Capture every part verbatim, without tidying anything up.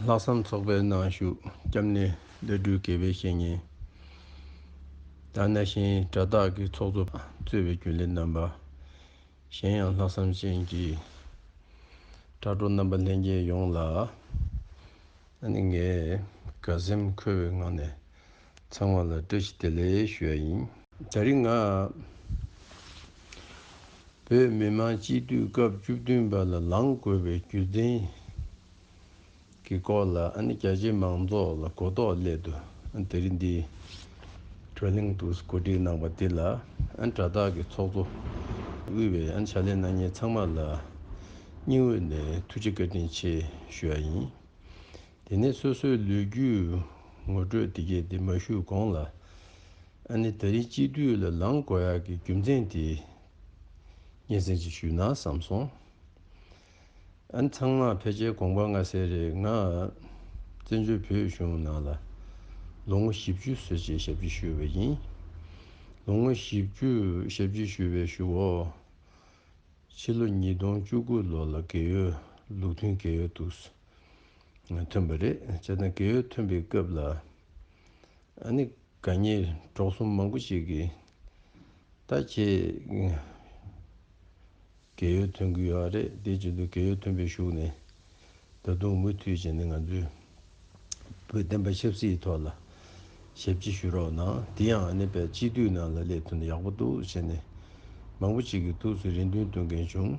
ལྷག་བསམ་ཚོགས་པའི་ནང་བཞུགས་སྐྱབས་གནས་བླ་སྤྲུལ་དགེ་བའི་བཤེས་གཉེན། ད་ག་ནང་བཞིན་དྲ་བདག་གི་ཚོགས་གཙོ་གཙོས་པའི་རྒྱུན་ལས་རྣམ་པ། གཞན་ཡང་ལྷག་བསམ་ཅན་གྱི་དྲ་གྲོགས་རྣམ་པ་ལྷན་རྒྱས་ཡོངས་ལ། ཨ་ནི་ངས་དགའ་སེམས་འཁོལ་བའི་ངང་ནས་ཚང་མ་ལ་བཀྲ་ཤིས་བདེ་ལེགས་ཞུ་ཡ་ཡིན། ད་རིང་ང་བོད་མི་མང་སྤྱི་འཐུས་སྐབས་བཅུ་བདུན་པ་ལ་ལངས་དགོས་པའི་རྒྱུ་མཚན་གྱི་སྐོར་ལ། ཨ་ནི་རྒྱ་ཆེའི་མང་ཚོགས་ལ་གོ་རྟོགས་སླད་དུ། ཨ་ནི་དེ་རིང་འདི་བགྲོ་གླེང་དུ་གོ་སྒྲིག་གནང་བ་འདི་ལ། ཨ་ནི་དྲ་བདག་གི་ཚོགས་གཙོ་དབུས་པའི་ཨ་ནི་ཕྱག་ལས་གནང་མཁན་ཚང་མ་ལ་སྙིང་དབུས་ནས་ཐུགས་རྗེ་བཀའ་དྲིན་ཆེ་ཞུ་ཡ་ཡིན། དེ་ནས་སོ་སོའི་ལོ་རྒྱུས་ངོ་སྤྲོད་འདི་གས་འདི་མ་ཞུས་གོང་ལ། ཨ་ནི་དེ་རིང་སྤྱི་འཐུས་ལ་ལངས་དགོས་ཡག་གི་རྒྱུ་མཚན་དེ་སྙན་སེང་ཅིག་ཞུས་ན་བསམ་སོང་། ཨ་ནི་ཚང་མ་ཕལ་ཆེར་དགོངས་པ་མངའ་གསལ་རེད། ང་བཙན་བྱོལ་བོད་གཞུང་ནང་ལ་ལོ་ངོ་བཞི་བཅུ་ཙམ་ཅིག་ཞབས་ཕྱི་ཞུས་པ་ཡིན། ལོ་ངོ་བཞི་བཅུ་ཞབས་ཕྱི་ཞུས་པའི་གཞུག་གུ། ཕྱི་ལོ་ཉིས་སྟོང་བཅུ་དགུ་ལོ་ལ་རྒས་ཡོལ། ལུགས་མཐུན་རྒས་ཡོལ་དུ་ཐོན་པ་རེད། བྱས་ཙང་རྒས་ཡོལ་ཐོན་པའི་སྐབས་ལ། ཨ་ནི་དགའ་ཉེ་གྲོགས་གསུམ་མང་པོ་ཞིག་གིས། ད་ཁྱེད་རྒས་ཡོལ་ཐོན་གྱི་ཡོད་རེད། དེ་བྱེད་དུས་རྒས་ཡོལ་ཐོན་པའི་གཞུག་ནས། ད་དུང་མུ་མཐུད་བྱས་ནས་ང་ཚོས་བོད་བསྟན་པ་ཆབ་སྲིད་ཐོག་ལ་ཞབས་ཕྱི་ཞུ་རོགས་གནང་། དེ་ཡང་ཨ་ནི་བས་སྤྱི་འཐུས་ནང་ལ་སླེབས་ཐུབ་ན་ཡག་པོ་འདུག་བྱས་ནས། མང་པོ་ཅིག་གིས་ཐུགས་སུ་རེ་འདུན་འདོན་མཁན་བྱུང་།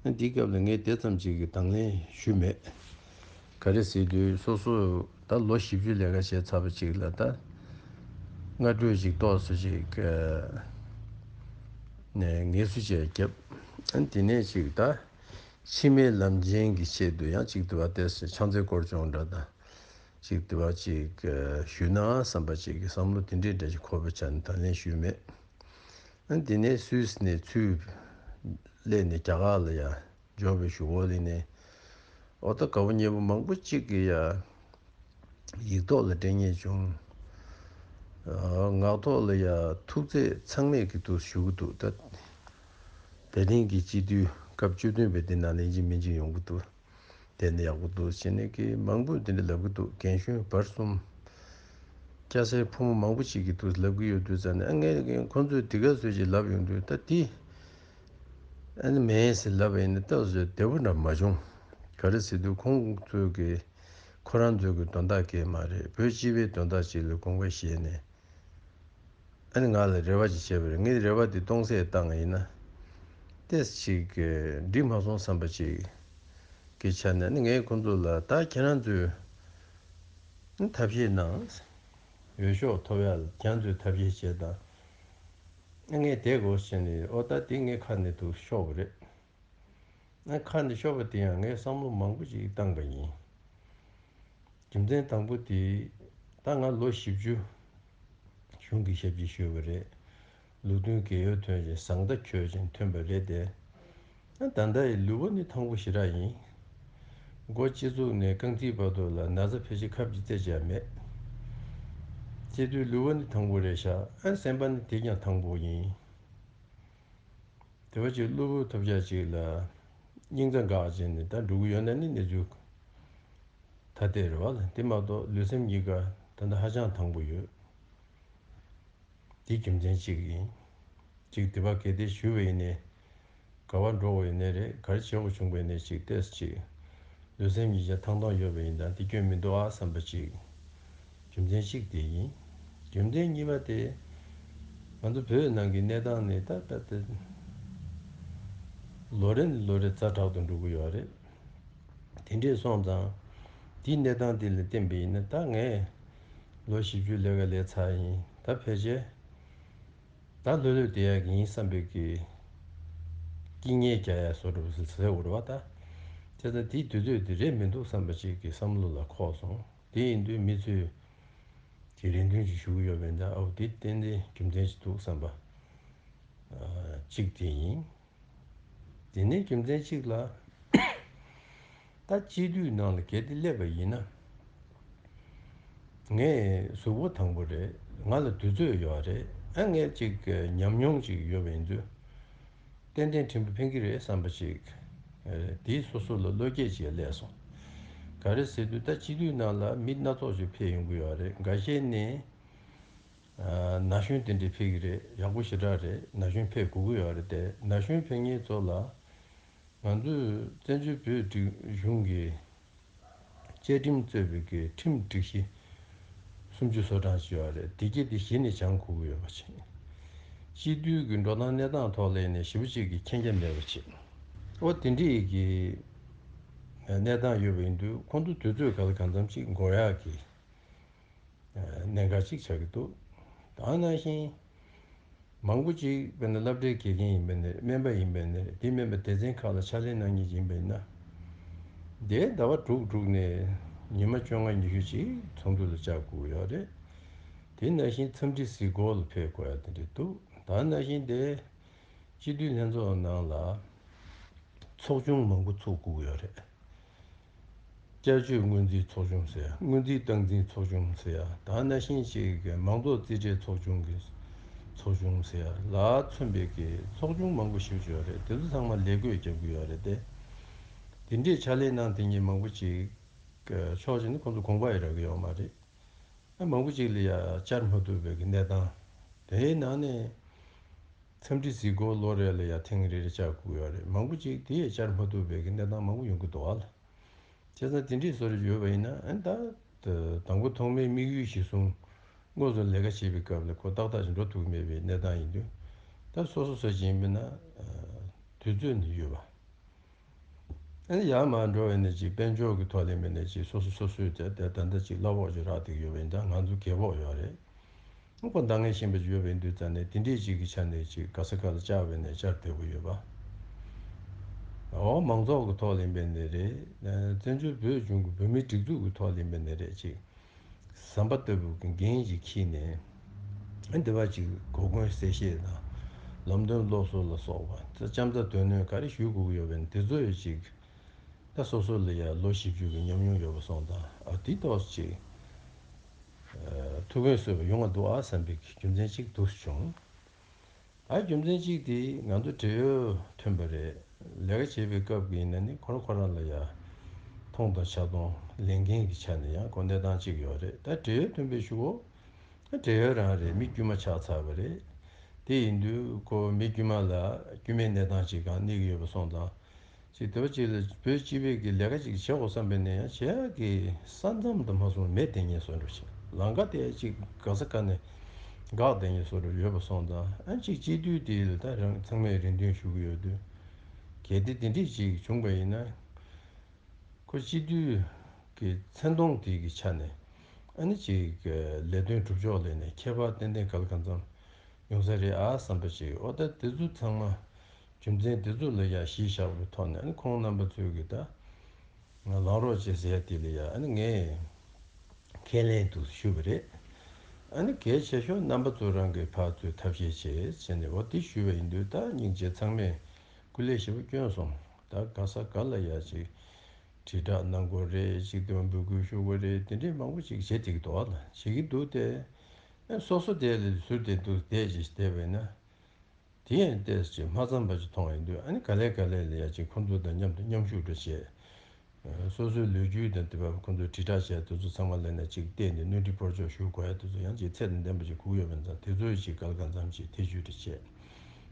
ཨ་འདིའི་སྐབས་ལ་ངས་དེ་ཙམ་ཅིག་གི་དང་ལེན་ཞུས་མེད། ག་རེ་ཟེར་དུས་སོ་སོ་ད་ལོ་བཞི་བཅུ་ལས་ཀ་བྱས་ཚར་བ་ཅིག་ལ། ད་སྔ་དྲོ་ཅིག་ཏོག་ཙམ་ཅིག་ནས་ངལ་གསོ་བྱས་བརྒྱབ། ཨ་དེ་ནས་ཅིག་ད། ཕྱི་མའི་ལམ་ཆེན་གྱི་ཆེད་དུ་ཡང་ཅིག་དུ་བ་ཏེ་ཕྱག་འཚལ་སྐོར་སྦྱོང་འདྲ་དང་། ཅིག་དུ་བ་ཅིག་ཞུས་ན་བསམ་པ་ཅིག་གི་བསམ་བློ་དེ་འདྲའི་འདྲ་ཅིག་འཁོར་བ་ཆགས་ནས་དང་ལེན་ཞུས་མེད། ཨ་འདི་ནས་སུད་སི་ནས་ཚུར་སླེབས་ནས་རྒྱ་གར་ལ་ཡང་འབྱོར་བའི་གཞུག་གུ་ལ་ནས། ཨོ་ད་དགའ་པོ་ཉེ་པོ་མང་པོ་ཅིག་གིས་ཡ། ཡིག་ཐོག་ལ་སྤྲད་མཁན་བྱུང་། ཨ་ངག་ཐོག་ལ་ཡ་ཐུགས་བརྩེ་ཚང་མས་ཀྱི་འདུག་ཞུ་གི་འདུག་ད་དེ་རིང་གི་སྤྱི་འཐུས་སྐབས་བཅུ་བདུན་པའི་འདི་ནང་ལེན་གྱི་མིན་གྱི་ཡོང་གི་འདུག་དེ་ནི་ཡག་པོ་འདུག་བྱས་ནས་ཀྱི་མང་པོས་འདི་འདྲ་ལབ་གི་འདུག་རྒན་གཞོན་བར་གསུམ། སྐྱ་སེར་ཕོ་མོ་མང་པོ་ཅིག་གིས་འདུག་ལབ་གི་ཡོད་དུས་ཙ་ནས། ཨ་ངས་ཁོང་ཚོས་འདི་ག་ཚོད་ཅིག་ལབ་ཡོང་དུས། ད་འདི་ཨ་ནི་མེད་ཟེར་ལབ་པ་ཡིན་ན་ཏོག་ཙམ་བདེ་པོ་འདྲ་མ་བྱུང་། ག་རེ་ཟེར་དུས་ཁོང་ཚོས་ཀྱི་ཁོ་རང་ཚོའི་གི་དོན་དག་གས་མ་རེད། བོད་སྤྱི་པའི་དོན་དག་ཅིག་ལ་དགོངས་པ་བཞེས་ནས། ཨ་ནི་ང་ལ་རེ་བ་ཅིག་བྱས་པ་རེད། ངས་རེ་བ་འདི་སྟོང་ཟད་བཏང་བ་ཡིན་ན། ཏོག་ཙམ་ཅིག་གི་འགྲིག་མ་སོང་བསམ་པ་ཅིག་གི་ཆ་ནས། ཨ་ནི་ངས་ཁོང་ཚོ་ལ། ད་ཁྱེད་རང་ཚོས་ཐབས་ཤེས་གནང་། འོས་ཤོག་ཐོབ་ཡ་ལ་ཁྱེད་རང་ཚོས་ཐབས་ཤེས་བྱེད་དང་། ངས་དེ་གོ་བྱས་ནས། ཨོ་ད་དེ་ངའི་ཁ་ནས་འདུག་ཤོར་བ་རེད། ཨ་ཁ་ནས་ཤོར་བ་དེ་ཡང་ངས་བསམ་བློ་མང་པོ་ཅིག་བཏང་པ་ཡིན། རྒྱུ་མཚན་དང་པོ་དེ། ད་ང་ལོ་བཞི་བཅུ་གཞུང་གི་ཞབས་ཕྱི་ཞུས་པ་རེད། ལུགས་མཐུན་རྒས་ཡོལ་ཐོན་ཞིང་བཟང་མཐའ་འཁྱོལ་ཞིང་ཐོན་པ་རེད་དེ། ད་ལྟ་ཡི་ལུས་པོ་ནི་ཐང་པོ་ཞེ་དྲག་ཡིན། མགོ་སྤྱི་གཙུག་ནས་རྐང་མཐིལ་བར་དུ་ལ་ན་ཚ་ཕལ་ཆེར་ཁབ་ཀྱིས་རྩེ་བྱས་མེད། བྱེད་དུས་ལུས་པོ་ནི་ཐང་པོ་རེད་ཤག་ཨ་སེམས་པ་ནི་དེ་ཀྱང་ཐང་པོ་ཡིན། དེ་བ་ཅིག་གློ་བུར་ཐོལ་རྒྱག་ཅིག་ལ་སྙིང་རྩ་འགག་བྱས་ནས་ད་འགྲོ་གི་ཡོད་ན་ནི་གནས་ཚུལ་ཐ་དད་རེད་བ། དེ་མ་གཏོགས་ལུས་སེམས་གཉིས་ཀ་ད་ལྟ་ཧ་ཅང་ཐང་པོ་ཡོད། འདི་རྒྱུ་མཚན་གཅིག་ཡིན། གཅིག་དེ་བ་གལ་ཏེ་ཞུས་པ་ཡིན་ནའི། ག་བ་འགྲོ་བ་ཡིན་ནའི་རེད། ག་རེ་བྱེད་དགོས་བྱུང་བ་ཡིན་ནའི་གཅིག་ཏོག་ཙམ་ཅིག་ལུས་སེམས་གཉིས་ཆ་ཐང་ཐང་ཡོད་པ་ཡིན་ན་འདི་སྐྱོན་མི་འདུག་ཨ་བསམ་པ་གཅིག་རྒྱུ་མཚན་གཅིག་དེ་ཡིན། རྒྱུ་མཚན་གཉིས་པ་དེ། ང་ཚོ་བོད་ནང་གི་གནས་སྟངས་ནི་ད་ད་ད་ལོ་རེ་ནས་ལོ་རེ་ཛ་དྲག་ཏུ་འགྲོ་གི་ཡོད་རེད། དེ་འདྲས་སོང་ཙང་། དེའི་གནས་སྟངས་དེ་ལ་བརྟེན་པ་ཡིན་ན། ད་ངས་ལོ་བཞི་བཅུ་ལས་ཀ་ལས་ཚར་ཡིན། ད་ཕལ་ཆེར་ད་ལྷོད་ལྷོད་བསྡད་ཡག་གི་ཡིན་བསམ་པའི་གི་སྐྱིད་ཉལ་རྒྱག་ཡ་བཟོ་འདྲ་བོ་ཟེར་དགོས་རེད་བ་ད། བྱས་ཙང་དེའི་དུས་ཚོད་དེ་རེད་མི་འདུག་བསམ་པ་ཅིག་གི་བསམ་བློ་ལ་འཁོར་སོང་། དེ་ཡིན་དུས་མི་ཚོས་ཀྱི་རེ་འདུན་ཅིག་ཞུ་གི་ཡོད་པ་ཡིན་ད། ཨོ་དེ་ཏན་ཏན་རྒྱུ་མཚན་ཅིག་འདུག་བསམ་པ་ཨ་གཅིག་དེ་ཡིན། དེ་ནས་རྒྱུ་མཚན་གཅིག་ལ། ད་སྤྱི་འཐུས་ནང་ལ་གལ་ཏེ་སླེབས་པ་ཡིན་ན། ངས་གཟུགས་པོ་ཐང་པོ་རེད། ང་ལ་དུས་ཚོད་ཡོད་རེད། ཨ་ངས་ཅིག་ཉམས་མྱོང་ཅིག་ཡོད་པ་ཡིན་དུས། ཏན་ཏན་ཕྲན་བུ་ཕན་གྱི་རེད་བསམ་པ་ཅིག་ཨ་དེས་སོ་སོ་ལ་བློ་སྐྱེད་ཅིག་སླེབས་སོང་། ག་ ག་རེ་ཟེར་དུས་ད་སྤྱི་འཐུས་ནང་ལ་མི་སྣ་ཚོགས་ཤིག་ཕེབས་ཡོང་གི་ཡོད་རེད། འགའ་ཤས་ནས་ན་གཞོན་དེ་འདྲས་ཕེབས་ཀྱི་རེད། ཡག་པོ་ཞེ་དྲག་རེད། ན་གཞོན་ཕེབས་དགོས་ཀྱི་ཡོད་རེད། དེ་ན་གཞོན་ཕེབས་མཁན་ཚོ་ལ་ང་ཚོས་བཙན་བྱོལ་བོད་སྒྲིག་གཞུང་གི་བཅའ་ཁྲིམས་གཙོས་པའི་གི་ཁྲིམས་སྒྲིག་གཞི་སུམ་ཅུ་སོ་གྲངས་ཤིག་ཡོད་རེད། དེ་གྱད་དེ་གཞི་ནས་སྦྱང་དགོས་ཀྱི་ཡོད་པ་བྱས། སྤྱི་འཐུས་ཀྱི་འགྲོ་སྟངས་གནས་སྟངས་ཐོག་ལ་ནས་ཞེ་པོ་ཅིག་གི་མཁྱེན་རྒྱ་མེད་པ་བྱས། ཨོ་དེ་འདྲའི་གི་གནས་སྟངས་ཡོད་པ་ཡིན་དུས་ཁོང་ཚོ་དུས་ཚོད་ག་ལ་གང་འཚམ་ཅིག་འགོར་ཡག་གི་གནད་འགག་ཅིག་ཆགས་ཀྱི་འདུག་ད་ནང་བཞིན་མང་པོ་ཅིག་དཔེར་ན་སློབ་གྲྭའི་དགེ་རྒན་ཡིན་པ་ནས་སྨན་པ་ཡིན་པ་ནས་དེ་སྨན་པ་སྡེ་ཚན་ཁག་ལ་ཕྱག་ལས་གནང་མཁན་ཅིག་ཡིན་པ་ཡིན་ན། དེ་ཟླ་བ་དྲུག་དྲུག་ནས་ཉི་མ་བཅོ་ལྔ་ཉི་ཤུ་ཅིག་ཚོགས་འདུ་ལ་བཅར་དགོས་ཡོད་རེད། དེ་ནང་བཞིན་འཚམས་འདྲི་གཟིགས་སྐོར་ལ་ཕེབས་དགོས་ཡ་དེ་འདྲ་འདུག་ད་ནང་བཞིན་དེ་སྤྱི་འཐུས་ལྷན་ཚོགས་ནང་ལ་ཚོགས་ཆུང་མང་པོ་ཚུགས་དགོས་ཡོད་རེད། བསྐྱར་བཅོས་སྔོན་རྩིས་ཚོགས་ཆུང་ཟེར་ཡ། སྔོན་རྩིས་སྟངས་འཛིན་ཚོགས་ཆུང་ཟེར་ཡ། ད་ནང་བཞིན་ཅིག་མང་ཚོགས་རྩིས་ཁྲའི་ཚོགས་ཆུང་གི་ཚོགས་ཆུང་ཟེར་ཡ་ལ་མཚོན་པའི་གི་ཚོགས་ཆུང་མང་པོ་ཞིག་ཡོད་རེད། དེ་ཚོ་ཚང་མ་ལས་བགོས་རྒྱབ་གི་ཡོད་རེད་དེ། དེ་འདྲའི་ཕྱག་ལས་གནང་དེ་ཉིད་མང་པོ་ཅིག་ཕྱོགས་གཅིག་ནས་ཁོང་ཚོ་དགོངས་པ་ཡང་རག་གི་ཡོད་མ་རེད། ཨ་མང་པོ་ཅིག་ལ་ཡ་བཅར་མ་ཐུབ་པའི་གི་གནས་སྟངས། དེའི་ནང་ནས་འཚམས་འདྲི་གཟིགས་སྐོར་ལོ་རེ་ལ་ཡ་ཐེངས་རེ་རེ་བཅར་དགོས་ཡོད་རེད། མང་པོ་ཅིག་དེ་ཡང་བཅར་མ་ཐུབ་པའི་གི་གནས་སྟངས་མང་པོ་ཡོང་གི་འདུག་ཨ་ལ། བྱས་ཙང་དེ་འདྲའི་བཟོ་འདྲ་ཡོད་པ་ཡིན་ན་ཨ་ད་དང་པོ་ཐོག་མའི་དམིགས་ཡུལ་གཞིར་བཟུང་དངོས་སུ་ལས་ཀ་བྱེད་པའི་སྐབས་ལ་ཁོ་ཏག་ཏག་ཅིག་འགྲོ་ཐུབ་ཀྱི་མེད་པའི་གནས་སྟངས་ཡིན་དུས། ད་སོ་སོ་སོ་ཅིག་ཡིན་པ་ན་དུས་ཚོད་ནི་ཡོད་པ། ཨ་ནི་ཡར་མར་འགྲོ་བའི་ནས་ཅིག་དཔལ་འབྱོར་གྱི་ཐོག་ལས་མེད་ནས་ཅིག་སོ་སོ་སོ་སོའི་དེ་དེ་ད་ལྟ་ཅིག་གླ་ཕོགས་ཅིག་རག་བསྡད་ཀྱི་ཡོད་པ་ཡིན་ཙང་ང་ཚོ་རྒས་ཕོགས་ཡོད་རེད། ཁོ་འདང་ངེས་ཤེས་པ་ཅིག་ཡོད་པ་ཡིན་དུས་ཙང་ནས་དེ་འདྲས་ཅིག་གི་ཆ་ནས་ཅིག་ག་ས་ག་ལ་བཅར་བའི་ནས་བཅར་བདེ་པོ་ཡོད་པ། འོ་མང་ཚོགས་ཀྱི་ཐོག་ལས་མེད་ནས་རེད། བཙན་བྱོལ་བོད་གཞུང་གི་བོད་མིའི་སྒྲིག་འཛུགས་ཀྱི་ཐོག་ལས་མེད་ནས་རེད་ཅིག་ཟམ་པ་ལྟ་བུ་གི་འགན་ཅིག་འཁྱེར་ནས། ཨ་འདི་བ་ཅིག་གོ་སྐོན་གསལ་བཤད་དང་། ལམ་སྟོན་སློབ་གསོ་ལ་སོགས་པ་ད་ལྕམ་ཚ་དོན་གནོན་ག་རེ་ཞུ་དགོས་ཀྱི་ཡོད་པ་ཡིན་དེ་ཚོ་ཡོད་ཅིག་ད་སོ་སོ་ལ་ཡ་ལོ་བཞི་བཅུ་གི་ཉམས་མྱོང་ཡོད་པ་སོང་ཙང་ཨ་དེ་ཏོག་ཙམ་ཅིག་ཐུགས་ཕན་གསོས་པ་ཡོང་བ་འདུག་ཨ་བསམ་པའི་རྒྱུ་མཚན་ཅིག་འདུག་བྱུང་། ད་རྒྱུ་མཚན་གཅིག་དེ་ང་ཚོ་བགྲེས་ཡོལ་ཐོན་པ་རེད། ལས་ཀ་བྱེད་པའི་སྐབས་ཀྱི་ཡིན་ན་ནི་ཁོ་རང་ཁོ་རང་ལ་ཡ་མཐོང་དང་ཆ་མཐོང་ལས་འགན་གྱི་ཆ་ནས་ཡང་གོ་གནས་སྟངས་གཅིག་ཡོད་རེད། ད་བགྲེས་ཡོལ་ཐོན་པའི་གཞུག་གུ་ད་བགྲེས་ཡོལ་རང་རེད། མི་དཀྱུས་མ་ཆགས་ཚར་བ་རེད། དེ་ཡིན་དུས་ཁོ་མི་དཀྱུས་མ་ལ་དཀྱུས་མའི་གནས་སྟངས་གཅིག་གང་གནས་ཀྱི་ཡོད་པ་སོང་ཙང་། ཅིག་དེ་བ་ཅིག་ལ་བོད་སྤྱི་པའི་གི་ལས་ཀ་ཅིག་བྱེད་དགོས་བསམ་པའི་ནས་ཡང་བྱེད་ཡག་གི་ས་མཚམས་དུ་མ་སོང་མེད་དེ་ངེས་སོ་འགྲོ་ཆེ་ལམ་ཁ་དེ་ཅིག་ག་ས་ག་ནས་འགག་དེ་ངེས་སོ་འགྲོ་ཡོད་པ་སོང་ཙང་ཨ་ཅིག་སྤྱི་འཐུས་དེ་ལ་ད་རང་ཚང་མས་རེ་འདུན་ཞུ་གི་ཡོད་དུས་གལ་ཏེ་དེ་འདྲས་ཅིག་བྱུང་པ་ཡིན་ན་ཁོ་སྤྱི་འཐུས་ཀྱི་མཚན་མཐོང་དེ་གི་ཆ་ནས་ཨ་ནི་ཅིག་ལས་དོན་སྒྲུབ་ཕྱོགས་ལས་ནས་ཁྱད་པར་ཏན་ཏན་ག་ལ་གང་འཚམ་ཡོང་ས་རེད་ཨ་བསམ་པ་ཅིག་ཨོ་ད་དེ་ཚོ་ཚང་མ། རྒྱུ་མཚན་དེ་ཚོ་ལ་ཡ་གཞི་བཞག་པའི་ཐོག་ནས་ཨ་ནི་ཁོང་རྣམ་པ་ཚོས་ཀྱི་ད་ང་ལངས་རོགས་བྱེད་ཟེར་ཡ་དེ་ལ་ཡ་ཨ་ནི་ངས་ཁས་ལེན་དུ་ཞུས་པ་རེད། ཨ་ནི་གལ་ཆེ་ཤོས་རྣམ་པ་ཚོ་རང་གི་ཕར་ཚུར་ཐབས་ཤེས་བྱེད་བྱས་ནས་འོ་དེ་ཞུས་པ་ཡིན་དུས་ད་སྙིང་རྗེ་ཚང་མས་སྐུ་ལས་ཞེ་པོ་བསྐྱོན་སོང་། ད་ག་ས་ག་ལ་ཡ་ཅིག་དྲིལ་བསྒྲགས་གནང་དགོས་རེད། ཅིག་དེ་བ་འབོད་སྐུལ་ཞུ་དགོས་རེད། དེ་འདྲས་མང་པོ་ཅིག་བྱེད་བསྡད་ཀྱི་འདུག་ཨ་ལ་བྱེད་ཀྱི་འདུག་སྟེ། ཨ་སོ་སོ་དེ་ལ་ཟུར་དེ་འདུག་བསྡད་ཅིག་བསྡད་པས་ན། དེ་ཡང་ཏོག་ཙམ་མ་འཚམས་པ་ཅིག་མཐོང་ཡོང་དུས་ཨ་ནི་ག་ལེ་ག་ལེ་ལ་ཡ་ཅིག་ཁོང་ཚོ་དང་མཉམ་དུ་མཉམ་ཞུགས་འདྲ་བྱས། སོ་སོའི་ལོ་རྒྱུས་དང་དེ་བར་ཁོང་ཚོས་དྲིལ་བསྒྲགས་བྱས་དེ་ཚོ་ཚང་མ་ལ་ནས་ཅིག་བལྟས་ནས་གནོན་འགྲིག་སྤོར་ཆོག་ཞུ་དགོས་ཡ་དེ་ཚོ་ཡང་ཅིག་ཚད་དང་ལྡན་པ་ཅིག་དགོས་ཡོད་པ་ཙང་དེ་ཚོ་ཡི་ཅིག་ག་ལ་གང་འཚམ་ཅིག་ཐེ་བྱུས་འདྲ་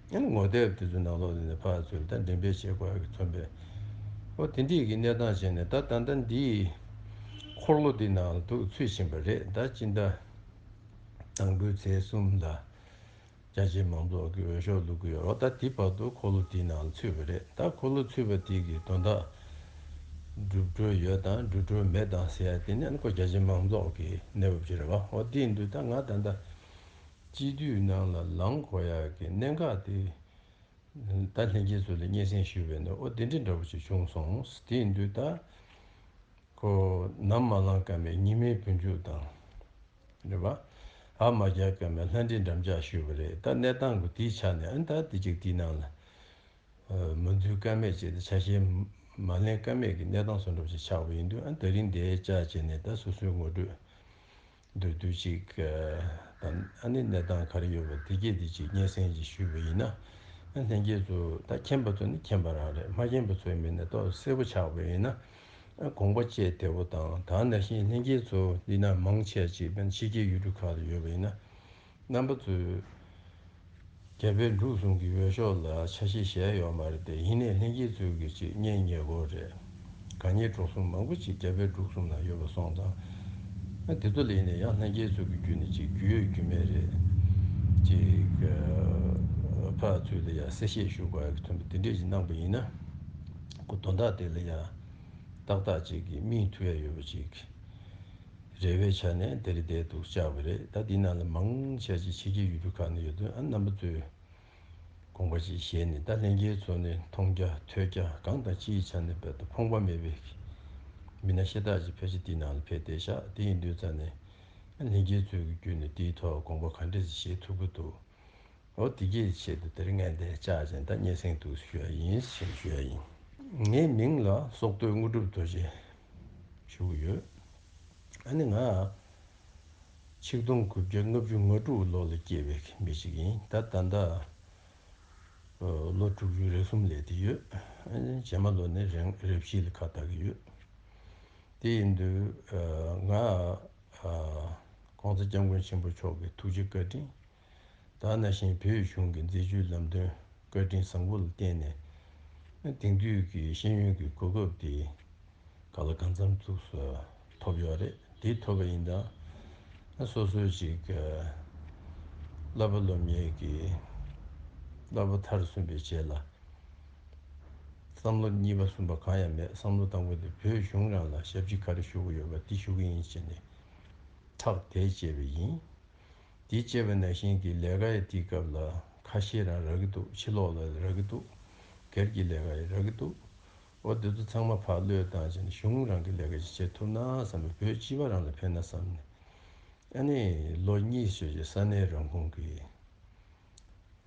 བྱས། ཨ་ནི་ངོ་དེབ་དེ་ཚོའི་ནང་ལོགས་ལ་ནས་ཕར་ཚུར་ད་འགྲེམས་སྤེལ་བྱེད་དགོས་ཡ་གི་མཚོན་པས། ཨོ་དེ་འདྲས་ཀྱི་གནས་སྟངས་བྱས་ནས་ད་ད་ལྟ་འདིའི་འཁོར་ལོ་འདི་ནང་ལ་འདུག་ཚུད་ཕྱིན་པ་རེད། ད་སྤྱི་ཟླ་དང་པོའི་ཚེས་གསུམ་ལ། རྒྱ་ཆེའི་མང་ཚོགས་ཀྱི་འོས་ཤོག་བླུག་གི་ཡོད་རེད། ད་དེ་བར་དུ་འཁོར་ལོ་དེའི་ནང་ལ་ཚུད་པ་རེད། ད་འཁོར་ལོ་ཚུད་པ་དེ་གི་དོན་དག་འགྲུབ་འགྲོ་ཡོད་དང་འགྲུབ་འགྲོ་མེད་དང་ཟེར་ཡ་དེ་ནི་ཨ་ནི་ཁོ་རྒྱ་ཆེའི་མང་ཚོགས་ཀྱི་གནས་བབ་ཅིག་རེད་བ། འོ་དེ་ཡིན་དུས་ད་ང་ད་ལྟ་སྤྱི་འཐུས་ནང་ལ་ལངས་དགོས་ཡ་གི་གནད་འགག་དེ་ད་ལྷན་རྒྱས་ཚོ་ལ་སྙན་སེང་ཞུས་པས་ན་འོ་དེ་འདྲ་འདྲ་པོ་ཅིག་བྱུང་སོང་། དེ་ཡིན་དུས་ད། ཁོ་ནམ་མ་ལངས་ཀ་མེད་ཉི་མའི་བུ་འཇུག་དང་། རེད་པ། འ་མ་རྒྱག་ཀ་མེད་ལྷ་འདྲེ་འགྲམ་ལྕག་ཞུས་པ་རེད། ད་གནས་སྟངས་ཀྱི་དེའི་ཆ་ནས་ཨ་ནི་ད་དེ་གཅིག་དེའི་ནང་ལ། མ་འཛུལ་ཀ་མེད་ཅིག་དང་ཆ་ཤས་མ་ལེན་ཀ་མེད་ཀྱི་གནས་སྟངས་སུ་འགྲོ་ཅིག་ཆགས་པ་ཡིན་དུས་ཨ་ནི་ད་རིང་འདིའི་བཅར་བྱས་ནས་ད་སོ་སོའི་ངོ་སྤྲོད་མདོར་བསྡུས་ཅིག་དང་ཨ་ནི་གནས་སྟངས་ག་རེ་ཡོད་པ་དེ་གཅིག་དེ་གཅིག་སྙན་སེང་ཅིག་ཞུས་པ་ཡིན་ན་ཨ་ལྷན་རྒྱས་ཚོ་ད་མཁྱེན་པ་ཚོ་ནི་མཁྱེན་པ་རང་རེད། མ་མཁྱེན་པ་ཚོ་ཡིན་མིན་ནི་ཏོག་གསལ་པོ་ཆགས་པ་ཡིན་ན། དགོངས་པ་བཅས་བདེ་པོ་དང་། ད་ནང་བཞིན་ལྷན་རྒྱས་ཚོ་འདི་ན་མང་ཆེ་ཅིག་ཕྱི་རྒྱལ་ཡུལ་གྲུ་ཁག་ལ་ཡོད་པ་ཡིན་ན། རྣམ་པ་ཚོས་རྒྱ་བལ་འབྲུག་གསུམ་གྱི་འོས་ཤོག་ལ་ཆ་ཤས་བཞག་ཡོད་མ་རེད་དེ། ཡིན་ནའི་ལྷན་རྒྱས་ཚོས་ཀྱི་ཅིག་གཉེན་ཉེ་སྐོར་རེད། དགའ་ཉེ་གྲོགས་གསུམ་མང་པོ་ཅིག་རྒྱ་བལ་འབྲུག་གསུམ་ལ་ཡོད་པ་སོང་ཙང་། ཨ་དེ་ཚོ་ལ་ཡིན་ནའི་ཡང་ལྷན་རྒྱས་ཚོ་གི་བརྒྱུད་ནས་ཅིག་རྒྱུས་ཡོད་རྒྱུས་མེད་རེད། ཅིག་ཨ་ཕར་ཚུར་ལ་ཡང་གསལ་བཤད་ཞུ་དགོས་ཡག་གི་ཐོན་པ་དེ་འདྲས་ཅིག་གནང་པ་ཡིན་ན། ཁོ་དོན་དག་དེ་ལ་ཡང་ཏག་ཏག་ཅིག་གི་སྨིན་ཐུབ་ཡ་ཡོད་པ་ཅིག་རེ་བའི་ཆ་ནས་དེ་རེ་བསྡད་འདུག་བཅར་བ་རེད། ད་འདི་ནང་ལ་མང་ཆེ་ཅིག་ཕྱི་རྒྱལ་ཡུལ་གྲུ་ཁག་ནས་ཡོད་དུས། ཨ་རྣམ་པ་ཚོས་དགོངས་པ་ཅིག་བཞེས་ནས། ད་ལྷན་རྒྱས་ཚོ་ནས་མཐོང་རྒྱ་ཐོས་རྒྱ་གང་དང་ཅིའི་ཆ་ནས་རྦད་དེ་ཕོངས་པ་མེད་པའི་མི་སྣ་ཤ་སྟག་ཅིག་ཕལ་ཆེར་འདི་ནང་ལ་ཕེབས་བསྡད་ཤག་དེ་ཡིན་དུས་ཙང་ནས། ཨ་ལྷན་རྒྱས་ཚོའི་བརྒྱུད་ནས་དེའི་ཐོག་དགོངས་པ་ག་འདྲས་ཞིག་བཞེས་ཐུབ་ཀྱི་འདུག་འོ་དེ་གའི་ཆེད་དུ་དེ་རིང་ངས་འདིར་བཅར་བྱས། ད་སྙན་སེང་འདུག་ཞུ་ཡ་ཡིན་ཞེས་ཞུ་ཡ་ཡིན། ངའི་མིང་ལ་སྲོག་བསྟོད་དངོས་གྲུབ་རྡོ་རྗེ་ཞུ་གི་ཡོད། ཨ་ནི་ང་ཆིག་སྟོང་དགུ་བརྒྱ་ལྔ་བཅུ་ང་དྲུག་ལོ་ལ་སྐྱེས་པའི་མི་ཞིག་ཡིན། ད་ད་ལྟ་ལོ་དྲུག་ཅུ་རེ་གསུམ་སླེབས་བསྡད་ཡོད། ཨ་ནི་རྗེས་མ་ལོ་ནས་རང་རེ་བཞི་ལ་ཁ་གཏད་ཀྱི་ཡོད། དེ་ཡིན་དུས་ང་ཨ་༸གོང་ས་སྐྱབས་མགོན་ཆེན་པོ་མཆོག་གི་ཐུགས་རྗེ་བཀའ་དྲིན། ད་ནང་བཞིན་བོད་གཞུང་གི་མཛད་བྱུས་ལམ་སྟོན་བཀའ་དྲིན་བཟང་པོ་ལ་བརྟེན་ནས། དེང་དུས་ཀྱི་ཤེས་ཡོན་གྱི་གོ་སྐབས་དེ་ག་ལ་གང་འཚམ་ཚུགས་སུ་ཐོབ་ཡོད་རེད། དེ་ཐོབ་པ་ཡིན་ཙང་། སོ་སོའི་ཅིག་བསླབ་པ་སློབ་གཉེར་གྱི་བསླབ་པ་མཐར་སོན་པའི་རྗེས་ལ། བསམ་བློ་གཉིས་པ་གསུམ་པ་གང་ཡང་མེད། བསམ་བློ་དང་པོ་དེ་བོད་གཞུང་རང་ལ་ཞབས་ཕྱི་ག་རེ་ཞུ་དགོས་ཡོད་པ་དེ་ཞུ་གི་ཡིན་ཟེར་ནས་ཐག་དེ་བཅད་པ་ཡིན། དེ་བཅད་པ་ནང་བཞིན་གྱི་ལས་ཀ་ཡི་དེའི་སྐབས་ལ་ཁ་ཤས་རང་རག་གི་འདུག་ཕྱི་ལོགས་ལ་རག་གི་འདུག་སྒེར་གྱི་ལས་ཀ་ཡི་རག་གི་འདུག་འོ་དེ་ཚོ་ཚང་མ་ཕར་བློས་བཏང་བྱས་ནས་གཞུང་རང་གི་ལས་ཀ་ཞིག་བྱེད་ཐུབ་ན་བསམ་པའི། བོད་སྤྱི་པ་རང་ལ་ཕན་ན་བསམ་ནས། ཨ་ནི་ལོ་གཉིས་ཙམ་ཞིག་ས་གནས་རང་ཁོངས་ཀྱི་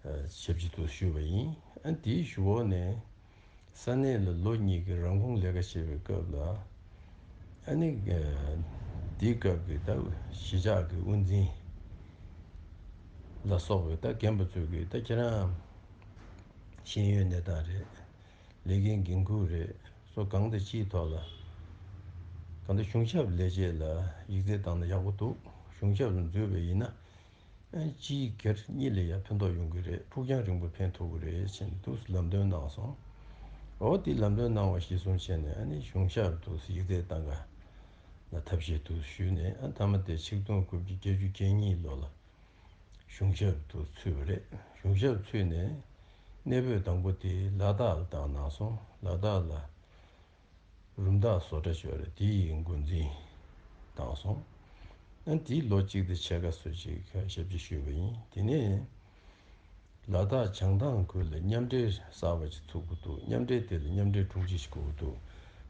ཞབས་ཕྱི་དུ་ཞུས་པ་ཡིན། ཨ་དེའི་གཞུག་འོག་ནས་ས་གནས་ལ་ལོ་གཉིས་ཀྱི་རང་ཁོངས་ལས་ཀ་བྱེད་པའི་སྐབས་ལ། ཨ་ནི་དེའི་སྐབས་ཀྱི་ད་གཞིས་ཆགས་ཀྱི་དབུ་འཛིན་ལ་སོགས་པའི་ད་རྒན་པ་ཚོས་ཀྱིས། ད་ཁྱེད་རང་ཤེས་ཡོན་གནས་སྟངས་རེད། ལས་འགན་འགན་འཁུར་རེད། སོགས་གང་དང་ཅིའི་ཐོག་ལ་གང་ལྟར་གཞུང་ཞབས་ལས་བྱེད་ལ་ཡིག་ཚད་བཏང་ན་ཡག་པོ་འདུག་གཞུང་ཞབས་ལ་འཛུལ་བ་ཡིན་ན། ཨ་སྤྱིའི་སྒེར་གཉིས་ལ་ཡང་ཕན་ཐོགས་ཡོང་གི་རེད། ཕུགས་རྒྱང་རིང་པོ་ཕན་ཐོགས་ཀྱི་རེད་ཅེས་འདུག་ལམ་སྟོན་གནང་སོང་། འོ་དེ་ལམ་སྟོན་གནང་བ་གཞིར་བཟུང་བྱས་ནས། ཨ་ནི་གཞུང་ཞབས་འདུག་ཡིག་ཚད་བཏང་ག་ལ་ཐབས་ཤེས་འདུག་ཞུས་ནས། ཨ་མཐའ་མ་དེ་ཆིག་སྟོང་དགུ་བརྒྱ་བརྒྱད་ཅུ་གྱ་གཉིས་ལོ་ལ་གཞུང་ཞབས་འདུག་ཚུད་པ་རེད། གཞུང་ཞབས་ཚུད་ནས་གནས་སྤོས་དང་པོ་དེ་ལ་དྭགས་ལ་བཏང་གནང་སོང་། ལ་དྭགས་ལ་རུམ་བཏགས་བཟོ་གྲྭ་ཅིག་ཡོད་རེད། དེ་ཡི་འགོ་འཛིན་བཏང་སོང་། ཨ་དེའི་ལོ་གཅིག་དང་ཕྱེད་ཀ་ཙམ་ཞིག་ཞབས་ཕྱི་ཞུས་པ་ཡིན། དེ་ནས་ལ་དྭགས་བྱང་ཐང་ཁུལ་ལ་མཉམ་འབྲེལ་གསར་པ་ཅིག་ཚུགས་ཀྱི་འདུག་མཉམ་འབྲེལ་དེ་ལ་མཉམ་འབྲེལ་དྲུང་ཆེ་ཞིག་དགོས་ཀྱི་འདུག་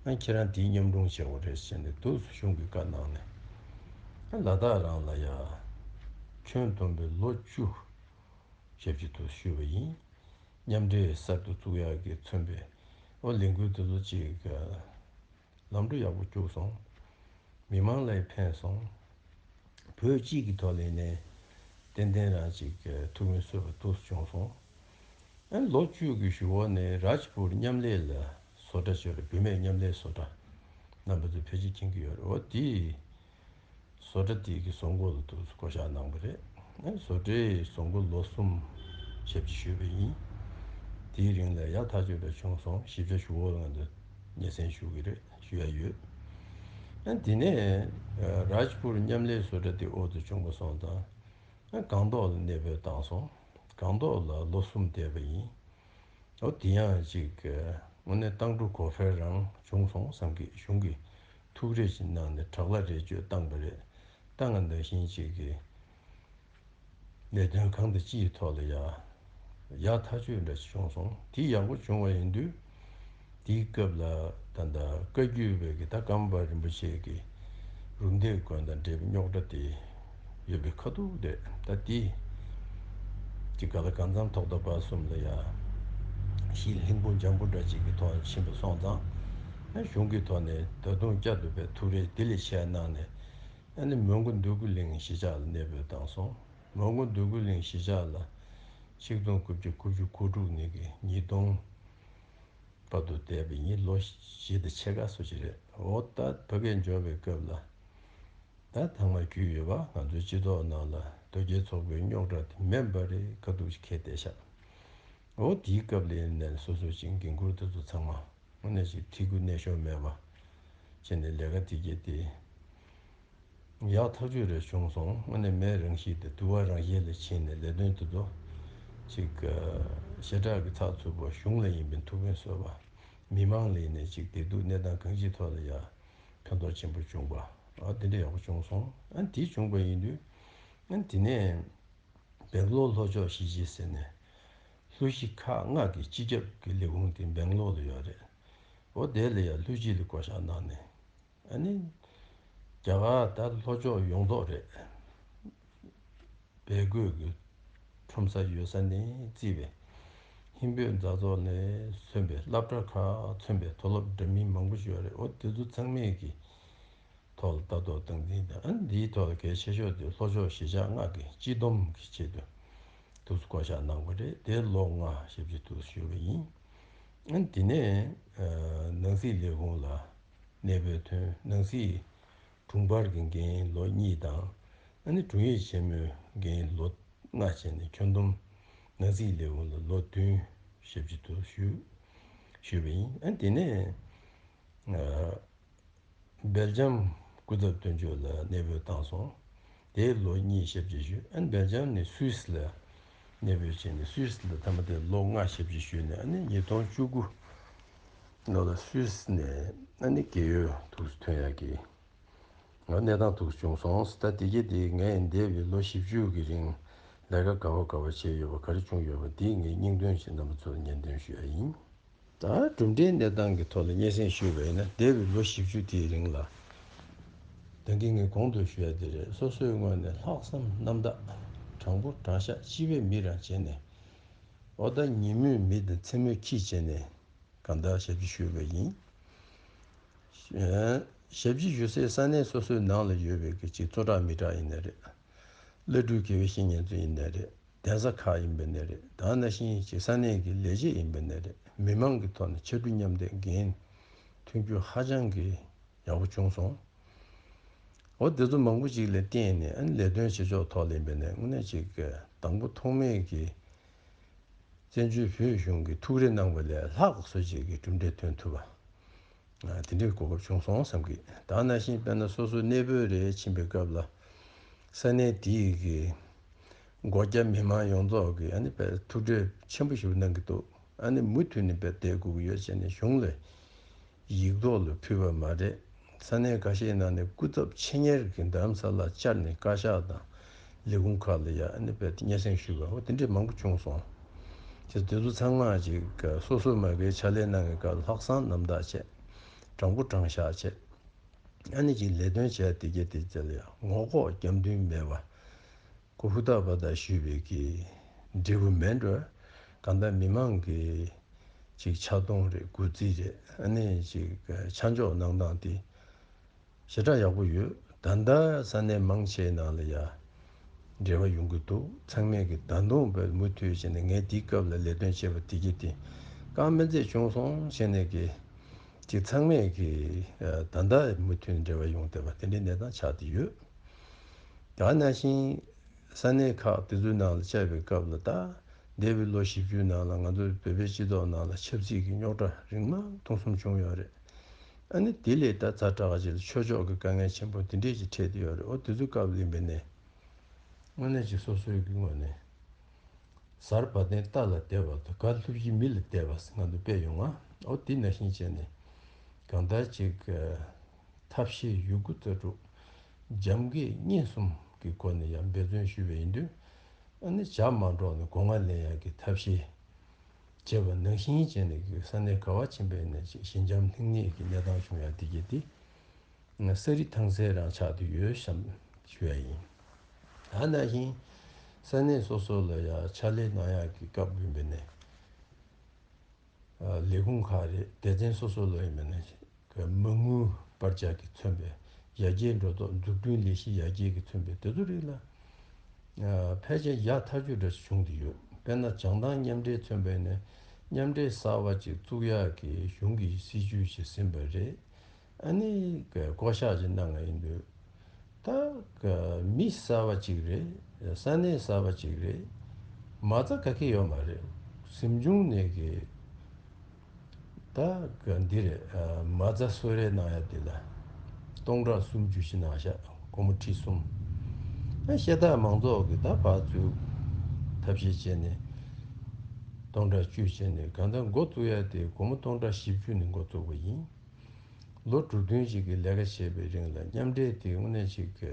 ཨ་ཁྱེད་རང་དེའི་མཉམ་དྲུང་བྱེད་དགོས་རེད་ཟེར་ནས་འདུག་གཞུང་གིས་བཀའ་གནང་ནས། ཨ་ལ་དྭགས་རང་ལ་ཡ་ཁྱོན་བསྡོམས་པའི་ལོ་བཅུ་ཞབས་ཕྱི་དུ་ཞུས་པ་ཡིན། མཉམ་འབྲེལ་གསར་དུ་བཙུགས་ཡག་གིས་མཚོན་པའི། ཨོ་ལས་འགུལ་དེ་ཚོ་ཅིག་ལམ་འགྲོ་ཡག་པོ་བཅུག་སོང་། མི་མང་ལ་ཕན་སོང་། བོད་སྤྱི་གི་ཐོག་ལ་ནས་ཏན་ཏན་རང་ཅིག་ཐུགས་ཕན་གསོས་པ་འདུག་བྱུང་སོང་། ཨ་ལོ་བཅུ་གི་གཞུག་འོག་ནས་རཱཇ་པུར་མཉམ་ལས་ལ་བཟོ་གྲྭ་ཅིག་ཡོད་རེད། བུད་མེད་མཉམ་ལས་བཟོ་གྲྭ། རྣམ་པ་ཚོས་ཕལ་ཆེར་མཁྱེན་གྱི་ཡོད་རེད། འོ་དེ་བཟོ་གྲྭ་དེ་གི་བཟོ་འགོ་ལ་འདུག་བསྐོ་བཞག་གནང་བ་རེད། ཨ་བཟོ་གྲྭའི་བཟོ་འགོ་ལོ་གསུམ་ཞབས་ཕྱི་ཞུས་པ་ཡིན། དེའི་རིང་ལ་ཡག་ཐག་ཆོད་པ་བྱུང་སོང་། ཞིབ་ཆ་ཞུ་འོ་ང་ཚོ་སྙན་སེང་ཞུ་གི་རེད། ཞུ་ཡ་ཡོད། ཨ་དེ་ནས་རཱཇ་པུར་མཉམ་ལས་བཟོ་གྲྭ་དེ་འོག་ཏུ་བྱུང་བ་སོང་ཙང་། ཨ་སྒང་ཏོག་ལ་གནས་སྤོས་བཏང་སོང་། སྒང་ཏོག་ལ་ལོ་གསུམ་བསྡད་པ་ཡིན། འོ་དེ་ཡང་ཅིག་དངོས་གནས་བཏང་འགྲོ་གོ་འཕེར་རང་བྱུང་སོང་བསམ་གི། གཞུང་གིས་ཐུགས་རེ་ཅིག་གནང་ནས་དྲག་ལྷ་རེ་བཅོལ་བཏང་པ་རེད། ད་ང་ནང་བཞིན་ཅིག་གི་ལས་དོན་གང་དང་ཅིའི་ཐོག་ལ་ཡ་ཡག་ཐག་ཆོད་འདྲ་ཞིག་བྱུང་སོང་། དེ་ཡག་པོ་བྱུང་བ་ཡིན་དུས། དེའི་སྐབས་ལ་ད་ལྟ་བཀའ་བརྒྱུད་པའི་གི་ད་ཀརྨ་པ་རིན་པོ་ཆེ་གི་རུམ་བཏེག་དགོན་དང་འབྲེལ་བའི་རྙོག་དྲ་དེ་ཡོད་པའི་ཁ་ཐུག་རེད། ད་དེ་གི་ག་ལ་གང་འཚམ་ཐོག་མཐའ་བར་གསུམ་ལ་ཡ་གཞིས་ལྷུན་པོ་འཇམ་པོ་འདྲ་ཅིག་གི་ཐོག་ཕྱིན་པ་སོང་ཙང་། ཨ་གཞུང་གི་ཐོག་ནས་ད་དུང་བསྐྱར་དུ་བའི་ཐུགས་རེ་དེ་ལས་ཆེ་གནང་ནས། ཨ་ནི་མོན་གྷོ་འདོད་རྒུ་གླིང་གཞིས་ཆགས་ལ་གནས་སྤོས་བཏང་སོང་། མོན་གྷོ་འདོད་རྒུ་གླིང་གཞིས་ཆགས་ལ་ཆིག་སྟོང་དགུ་བརྒྱ་དགུ་བཅུ་གོ་དྲུག་ནས་ཀྱི་ཉིས་སྟོང་ བར་དུ་བསྡད་པ་ཡིན། ལོ་བཞི་དང་ཕྱེད་ཀ་སོ་ཅིག་རེད། འོ་ད་ཕ་གིར་འབྱོར་བའི་སྐབས་ལ། ད་ཐང་མ་རྒྱུས་ཡོད་པ་ང་ཚོའི་སྤྱི་ཚོགས་ནང་ལ་དོལ་རྒྱལ་ཚོགས་པའི་རྙོག་དྲ་དེ་མེད་པ་རེད། དཀའ་སྡུག་ཅིག་འཁེལ་བསྡད་ཤག་འོ་དེའི་སྐབས་ལ་ཡིན་ནའི་སོ་སོ་ཅིག་འགན་འཁུར་དེ་ཚོ་ཚང་མ་དངོས་གནས་ཅིག་ཐི་གུ་གནས་ཤོར་མེད་པ་བྱས་ནས་ལས་ཀ་དེ་གྱད་དེ། ཡག་ཐག་ཆོད་རེ་བྱུང་སོང་། དངོས་གནས་མེ་རང་བཞིན་དེ་དུ་བ་རང་བཞིན་ལ་ཕྱིན་ནས་ལས་དོན་དེ་ཚོ་ཅིག་ཞེ་དྲག་གི་ཚགས་ཚུད་པོ། གཞུང་ལ་ཡིན་པའི་ཐུགས་ཕན་གསོས་པ། མི་མང་ལ་ཡིན་ནས་ཅིག་བདེ་སྡུག་གནས་སྟངས་གང་ཅིའི་ཐོག་ལ་ཡ་ཕན་ཐོགས་ཆེན་པོ་བྱུང་བ། ཨ་དེ་འདྲ་ཡག་པོ་བྱུང་སོང་། ཨ་དེ་བྱུང་བ་ཡིན་དུས་ཨ་དེ་ནས་སྦེང་ལོར་ལྷོ་ཕྱོགས་གཞིས་བྱེས་ཟེར་ནས་ལྷོ་གཞིས་ཁག་ལྔ་གི་སྤྱི་ཁྱབ་ཀྱི་ལས་ཁུངས་དེ་སྦེང་ལོར་ལ་ཡོད་རེད། འོ་དེ་ལ་ཡ་ལྷོ་སྤྱི་ལ་བསྐོ་བཞག་གནང་ནས། ཨ་ནི། རྒྱ་གར་ད་ལྷོ་ཕྱོགས་ཡོངས་རྫོགས་རེད། སྦས་སྐུང་གི་ཁྲོམ་ས་ཡོད་ས་ནས་བརྩིས་པའི་ཧིན་བོད་མཛའ་ཚོགས་ནས་མཚོན་པའི་སློབ་གྲྭ་ཁག་མཚོན་པའི་མཐོ་སློབ་འདྲ་མིན་མང་པོ་ཞིག་ཡོད་རེད། འོ་དེ་ཚོ་ཚང་མས་ཀྱི་ཐོག་ལ་ལྟ་རྟོག་སྟངས་འཛིན་དང་། ཨ་ནི་འདིའི་ཐོག་ལ་གལ་ཆེ་ཤོས་དེ་ལྷོ་ཕྱོགས་གཞིས་ཆགས་ལྔ་གི་སྤྱི་བསྡོམས་ཀྱི་ཆེད་དུ་དུས་སུ་བསྐོ་བཞག་གནང་བ་རེད། དེ་ལོ་ལྔ་ཞབས་ཕྱི་དུས་སུ་ཞུས་པ་ཡིན། ཨ་ནི་དེ་ནས་ནང་སྲིད་ལས་ཁུངས་ལ་གནས་སྤོས་ཐོན། ནང་སྲིད་དྲུང་འཕར་གྱི་འགན་ལོ་གཉིས་དང་། ཨ་ནི་དྲུང་ཡིག་ཆེན་མོའི་འགན་ལོ་ལྔ་བྱས་ནས་ཁྱོན་བསྡོམས་ནང་སྲིད་ལས་ཁུངས་ལ་ལོ་བདུན་ཞབས་ཕྱི་དུ་ཞུས་ཞུས་པ་ཡིན། ཨ་ནི་དེ་ནས་སྦེལ་ཇམ་སྐུ་ཚབ་དོན་གཅོད་ལ་གནས་སྤོས་བཏང་སོང་། དེའི་ལོ་གཉིས་ཞབས་ཕྱི་ཞུས། ཨ་ནི་སྦེལ་ཇམ་ནས་སུད་སི་ལ་གནས་སྤོས་བྱས་ནས་སུད་སི་ལ་མཐའ་མ་དེ་ལོ་ལྔ་ཞབས་ཕྱི་ཞུས་ནས། ཨ་ནི་ཉིས་སྟོང་བཅུ་དགུ་ལོ་ལ་སུད་སི་ནས་ཨ་ནི་རྒས་ཡོལ་དུས་སུ་ཐོན་ཡག་གི། ང་གནས་སྟངས་འདུག་བྱུང་སོང་། ད་དེ་གྱད་དེ་ངས་འདས་པའི་ལོ་བཞི་བཅུ་གི་རིང་ལས་ཀ་ག་བ་ག་བ་བྱས་ཡོད་པ། ག་རེ་བྱུང་ཡོད་པ་འདི་ངས་སྙིང་དོན་ཞིག་རྣམ་པ་ཚོར་སྙན་སྒྲོན་ཞུ་ཡ་ཡིན། ད་གྲུབ་འབྲས་གནས་སྟངས་ཀྱི་ཐོག་ལ་སྙན་སེང་ཞུས་པ་ཡིན་ན། འདས་པའི་ལོ་བཞི་བཅུ་དེའི་རིང་ལ། ད་གིན་ངས་གོང་དུ་ཞུ་ཡ་དེ་རེད། སོ་སོའི་ངོས་ནས་ལྷག་བསམ་རྣམ་དག་དྲང་པོ་དྲང་བཞག་སྤྱི་པའི་མི་རང་བྱས་ནས། འོ་ད་ཉིན་མོའི་མི་དང་མཚན་མོའི་ཁྱི་བྱས་ནས། གང་ལྟར་ཞབས་ཕྱི་ཞུས་པ་ཡིན། ཞབས་ཕྱི་ཞུ་སའི་ས་གནས་སོ་སོའི་ནང་ལ་ཡོད་པའི་གི་ཅིག་གཙོ་དྲག་མི་དྲག་ཡིན་ནའི་རེད། བླ་སྤྲུལ་དགེ་བའི་བཤེས་གཉེན་ཚོ་ཡིན་ནའི་རེད། གདན་ས་ཁག་ཡིན་པ་ནའི་རེད། ད་ནང་བཞིན་ཅིག་ས་གནས་ཀྱི་ལས་བྱེད་ཡིན་པ་ནའི་རེད། མི་མང་གི་ཐོག་ནས་ཕྱར་གྲུ་མཉམ་འདེགས་འགན་མཐུན་རྒྱུ་ཧ་ཅང་གི་ཡག་པོ་བྱུང་སོང་། འོ་དེ་ཚོ་མང་པོ་ཅིག་ལ་བརྟེན་ནས། ཨ་ནི་ལས་དོན་བྱེད་ཕྱོགས་ཐོག་ལ་ཡིན་པ་ནའི་དངོས་གནས་ཅིག་དང་པོ་ཐོག་མེད་ཀྱི་བཙན་བྱོལ་བོད་གཞུང་གིས་ཐུགས་རེ་གནང་བ་ལས་ལྷག་བཟོ་བྱེད་ཀྱི་གྲུབ་འབྲས་ཐོན་ཐུབ་པ། ཨ་དེ་འདྲའི་གོ་སྐབས་བྱུང་སོང་བསམ་གི། ད་ནང་བཞིན་དཔེར་ན་སོ་སོ་གནས་སྤོས་རེ་ཕྱིན་པའི་སྐབས་ལ། ས་གནས་དེའི་གི་སྒོ་བརྒྱབ་མི་མང་ཡོངས་རྫོགས་ཀྱིས་ཨ་ནི་དཔེ་ཐུགས་ཁྲལ་ཆེན་པོ་ཞིག་གནང་གི་འདུག་ཨ་ནི་མུ་མཐུད་ནས་དཔེ་བསྡད་དགོས་ཀྱི་ཡོད་ཟེར་ནས་གཞུང་ལ་ཡིག་ཐོག་ལ་ཕུལ་བ་མ་རེད། ས་གནས་ཁ་ཤས་ནང་ནས་སྐུ་ཚབ་ཆེད་གཉེར་གྱིས་རྡ་རམ་ས་ལར་བཅར་ནས་བཀའ་ཤག་དང་ལས་ཁུངས་ཁག་ལ་ཡ་ཨ་ནི་དཔེ་སྙན་སེང་ཞུས་པ། འོ་དེ་འདྲས་མང་པོ་བྱུང་སོང་། དེ་དེ་ཚོ་ཚང་མ་ཅིག་སོ་སོ་མ་གིའི་ཕྱག་ལས་གནང་གི་སྐབས་ལྷག་བསམ་རྣམ་དག་བྱས། དྲང་པོ་དྲང་བཞག་བྱས། ཨ་ནི་ཅིག་ལས་དོན་བྱས་དེ་གྱད་དེ་ཚོ་ལ་ཡ་ངོ་ལྐོག་རྒྱབ་མདུན་མེད་པ། ཁོ་ཧུར་ཐག་པ་དག་ཞུས་པའི་གི་འབྲས་བུ་མེད་འགྲོ། གང་ལྟར་མི་མང་གི་ཅིག་ཆག་གདོང་རེད། གུས་བརྩི་རེད། ཨ་ནི་ཅིག་ཆ་འཇོག་གནང་སྟངས་དེ་ཞེ་དྲག་ཡག་པོ་ཡོད། ད་ལྟ་ས་གནས་མང་ཆེའི་ནང་ལ་ཡ་འབྲེལ་བ་ཡོང་གི་འདུག་ཚང་མས་གི་ད་དུང་བས་མུ་མཐུད་བྱས་ནས་ངས་དེའི་སྐབས་ལ་ལས་དོན་བྱས་པ་དེ་གྱད་དེ་རྐང་མ་མཛེས་བྱུང་སོང་བྱས་ནས་གི་ཅིག་ཚང་མས་གི་ད་ལྟ་མུ་མཐུད་འབྲེལ་བ་ཡོང་བསྡད་པ་དེ་འདྲའི་གནས་སྟངས་ཆགས་བསྡད་ཡོད། ད་ནང་བཞིན་ས་གནས་ཁག་དེ་ཚོའི་ནང་ལ་བཅར་བའི་སྐབས་ལ། ད་འདས་པའི་ལོ་བཞི་བཅུའི་ནང་ལ་ང་ཚོའི་བོད་པའི་སྤྱི་ཚོགས་ནང་ལ་ཆབ་སྲིད་ཀྱི་རྙོག་དྲ་རིང་མ་ཐུང་གསུམ་བྱུང་ཡོད་རེད། ཨ་ནི་དེ་ལས་ད་ཛ་དྲག་ཅིག་ལ་ཆོས་ཕྱོགས་ཀྱི་དཀའ་ངལ་ཆེན་པོ་དེ་འདྲས་ཅིག་འཕྲད་བསྡད་ཡོད་རེད། འོ་དེ་ཚོའི་སྐབས་ལ་ཡིན་པ་ནས་དངོས་གནས་ཅིག་སོ་སོའི་གི་ངོས་ནས་གཟར་བ་དན་རྟ་ལ་བསྡད་པ་དང་། གར་ལྷུན་གྱིས་མི་ལ་བསྡད་པ་ཟེར་ང་ཚོ་དཔེ་ཡོད་ང་། འོ་དེ་ནང་བཞིན་བྱས་ནས་གང་ལྟར་ཅིག་ཐབས་ཤེས་ཡོད་རྒུ་རྩལ་སྤྲུགས། རྒྱབ་འགལ་གཉིས་གསུམ་གྱི་སྒོ་ནས་ཡང་འབད་བརྩོན་ཞུས་པ་ཡིན་དུས། ཨ་ནི་ཇག་མ་འགྲོགས་ནས་སྒོ་ང་ལེན་ཡག་གི་ཐབས་ཤེས་བྱས་པ་ནང་བཞིན་བྱས་ནས་ཀྱི་ས་གནས་ག་བ་ཕྱིན་པ་ཡིན་ན་ཅིག་ཞི་འཇམ་ལྷིང་ངེ་གི་གནས་སྟངས་བྱུང་ཡག་དེ་གྱད་དེ་ང་ས་རི་ཐང་སེ་རང་ཆགས་བསྡད་ཡོད་བསམ་ཞུ་ཡ་ཡིན། ད་ནང་བཞིན་ས་གནས་སོ་སོ་ལ་ཡ་ཕྱག་ལས་གནང་ཡག་གི་སྐབས་ཡིན་པ་ནས། ལས་ཁུངས་ཁག་རེད། སྡེ་ཚན་སོ་སོ་ལ་ཡིན་པ་ནས་མ་དངུལ་སྤར་ཆ་གིས་མཚོན་པའི་ཡར་རྒྱས་འགྲོ་ཐོག་འཛུགས་སྐྲུན་ལས་གཞི་ཡར་རྒྱས་ཀྱིས་མཚོན་པའི་དེ་ཚོ་རིགས་ལ་ཕལ་ཆེར་ཡག་ཐག་ཆོད་འདྲ་ཞིག་བྱུང་བསྡད་ཡོད། དཔེར་ན་བྱང་ཐང་མཉམ་འབྲེལ་མཚོན་པ་ཡིན་ན་ མཉམ་འབྲེལ་གསར་པ་ཅིག་བཙུགས་ཡག་གི་གཞུང་གི་སྲིད་ཇུས་ཅིག་ཟིན་པ་རེད། ཨ་ནི་བསྐོ་བཞག་ཅིག་གནང་ཡ་ཡིན་དུས། ད་མི་གསར་པ་ཅིག་རེད། ས་གནས་གསར་པ་ཅིག་རེད། མ་རྩ་ག་གེ་ཡོད་མ་རེད། གཟིམ་ཆུང་ནས་གི། ད་འདི་རེད། མ་རྩ་གསོལ་རས་གནང་ཡ་འདི་ལ་སྟོང་ཕྲག་སུམ་ཅུ་ཞིག་གནང་ཤག་སྒོར་མོ་ཁྲི་གསུམ། ཨ་ཤ་སྟག་མང་ཚོགས་ཀྱིས་ད་ཕར་ཚུར་ཐབས་ཤེས་བྱས་ནས་སྟོང་ཕྲག་བཅུ་བྱས་ནས། གང་ལྟར་འགོ་བཙུགས་ཡ་དེ་སྒོར་མོ་སྟོང་ཕྲག་བཞི་བཅུ་ནས་འགོ་བཙུགས་པ་ཡིན། ལོ་དྲུག་བདུན་ཞིག་གི་ལས་ཀ་བྱས་པའི་རིང་ལ་མཉམ་འབྲེལ་དེ་དངོས་གནས་ཅིག་གི་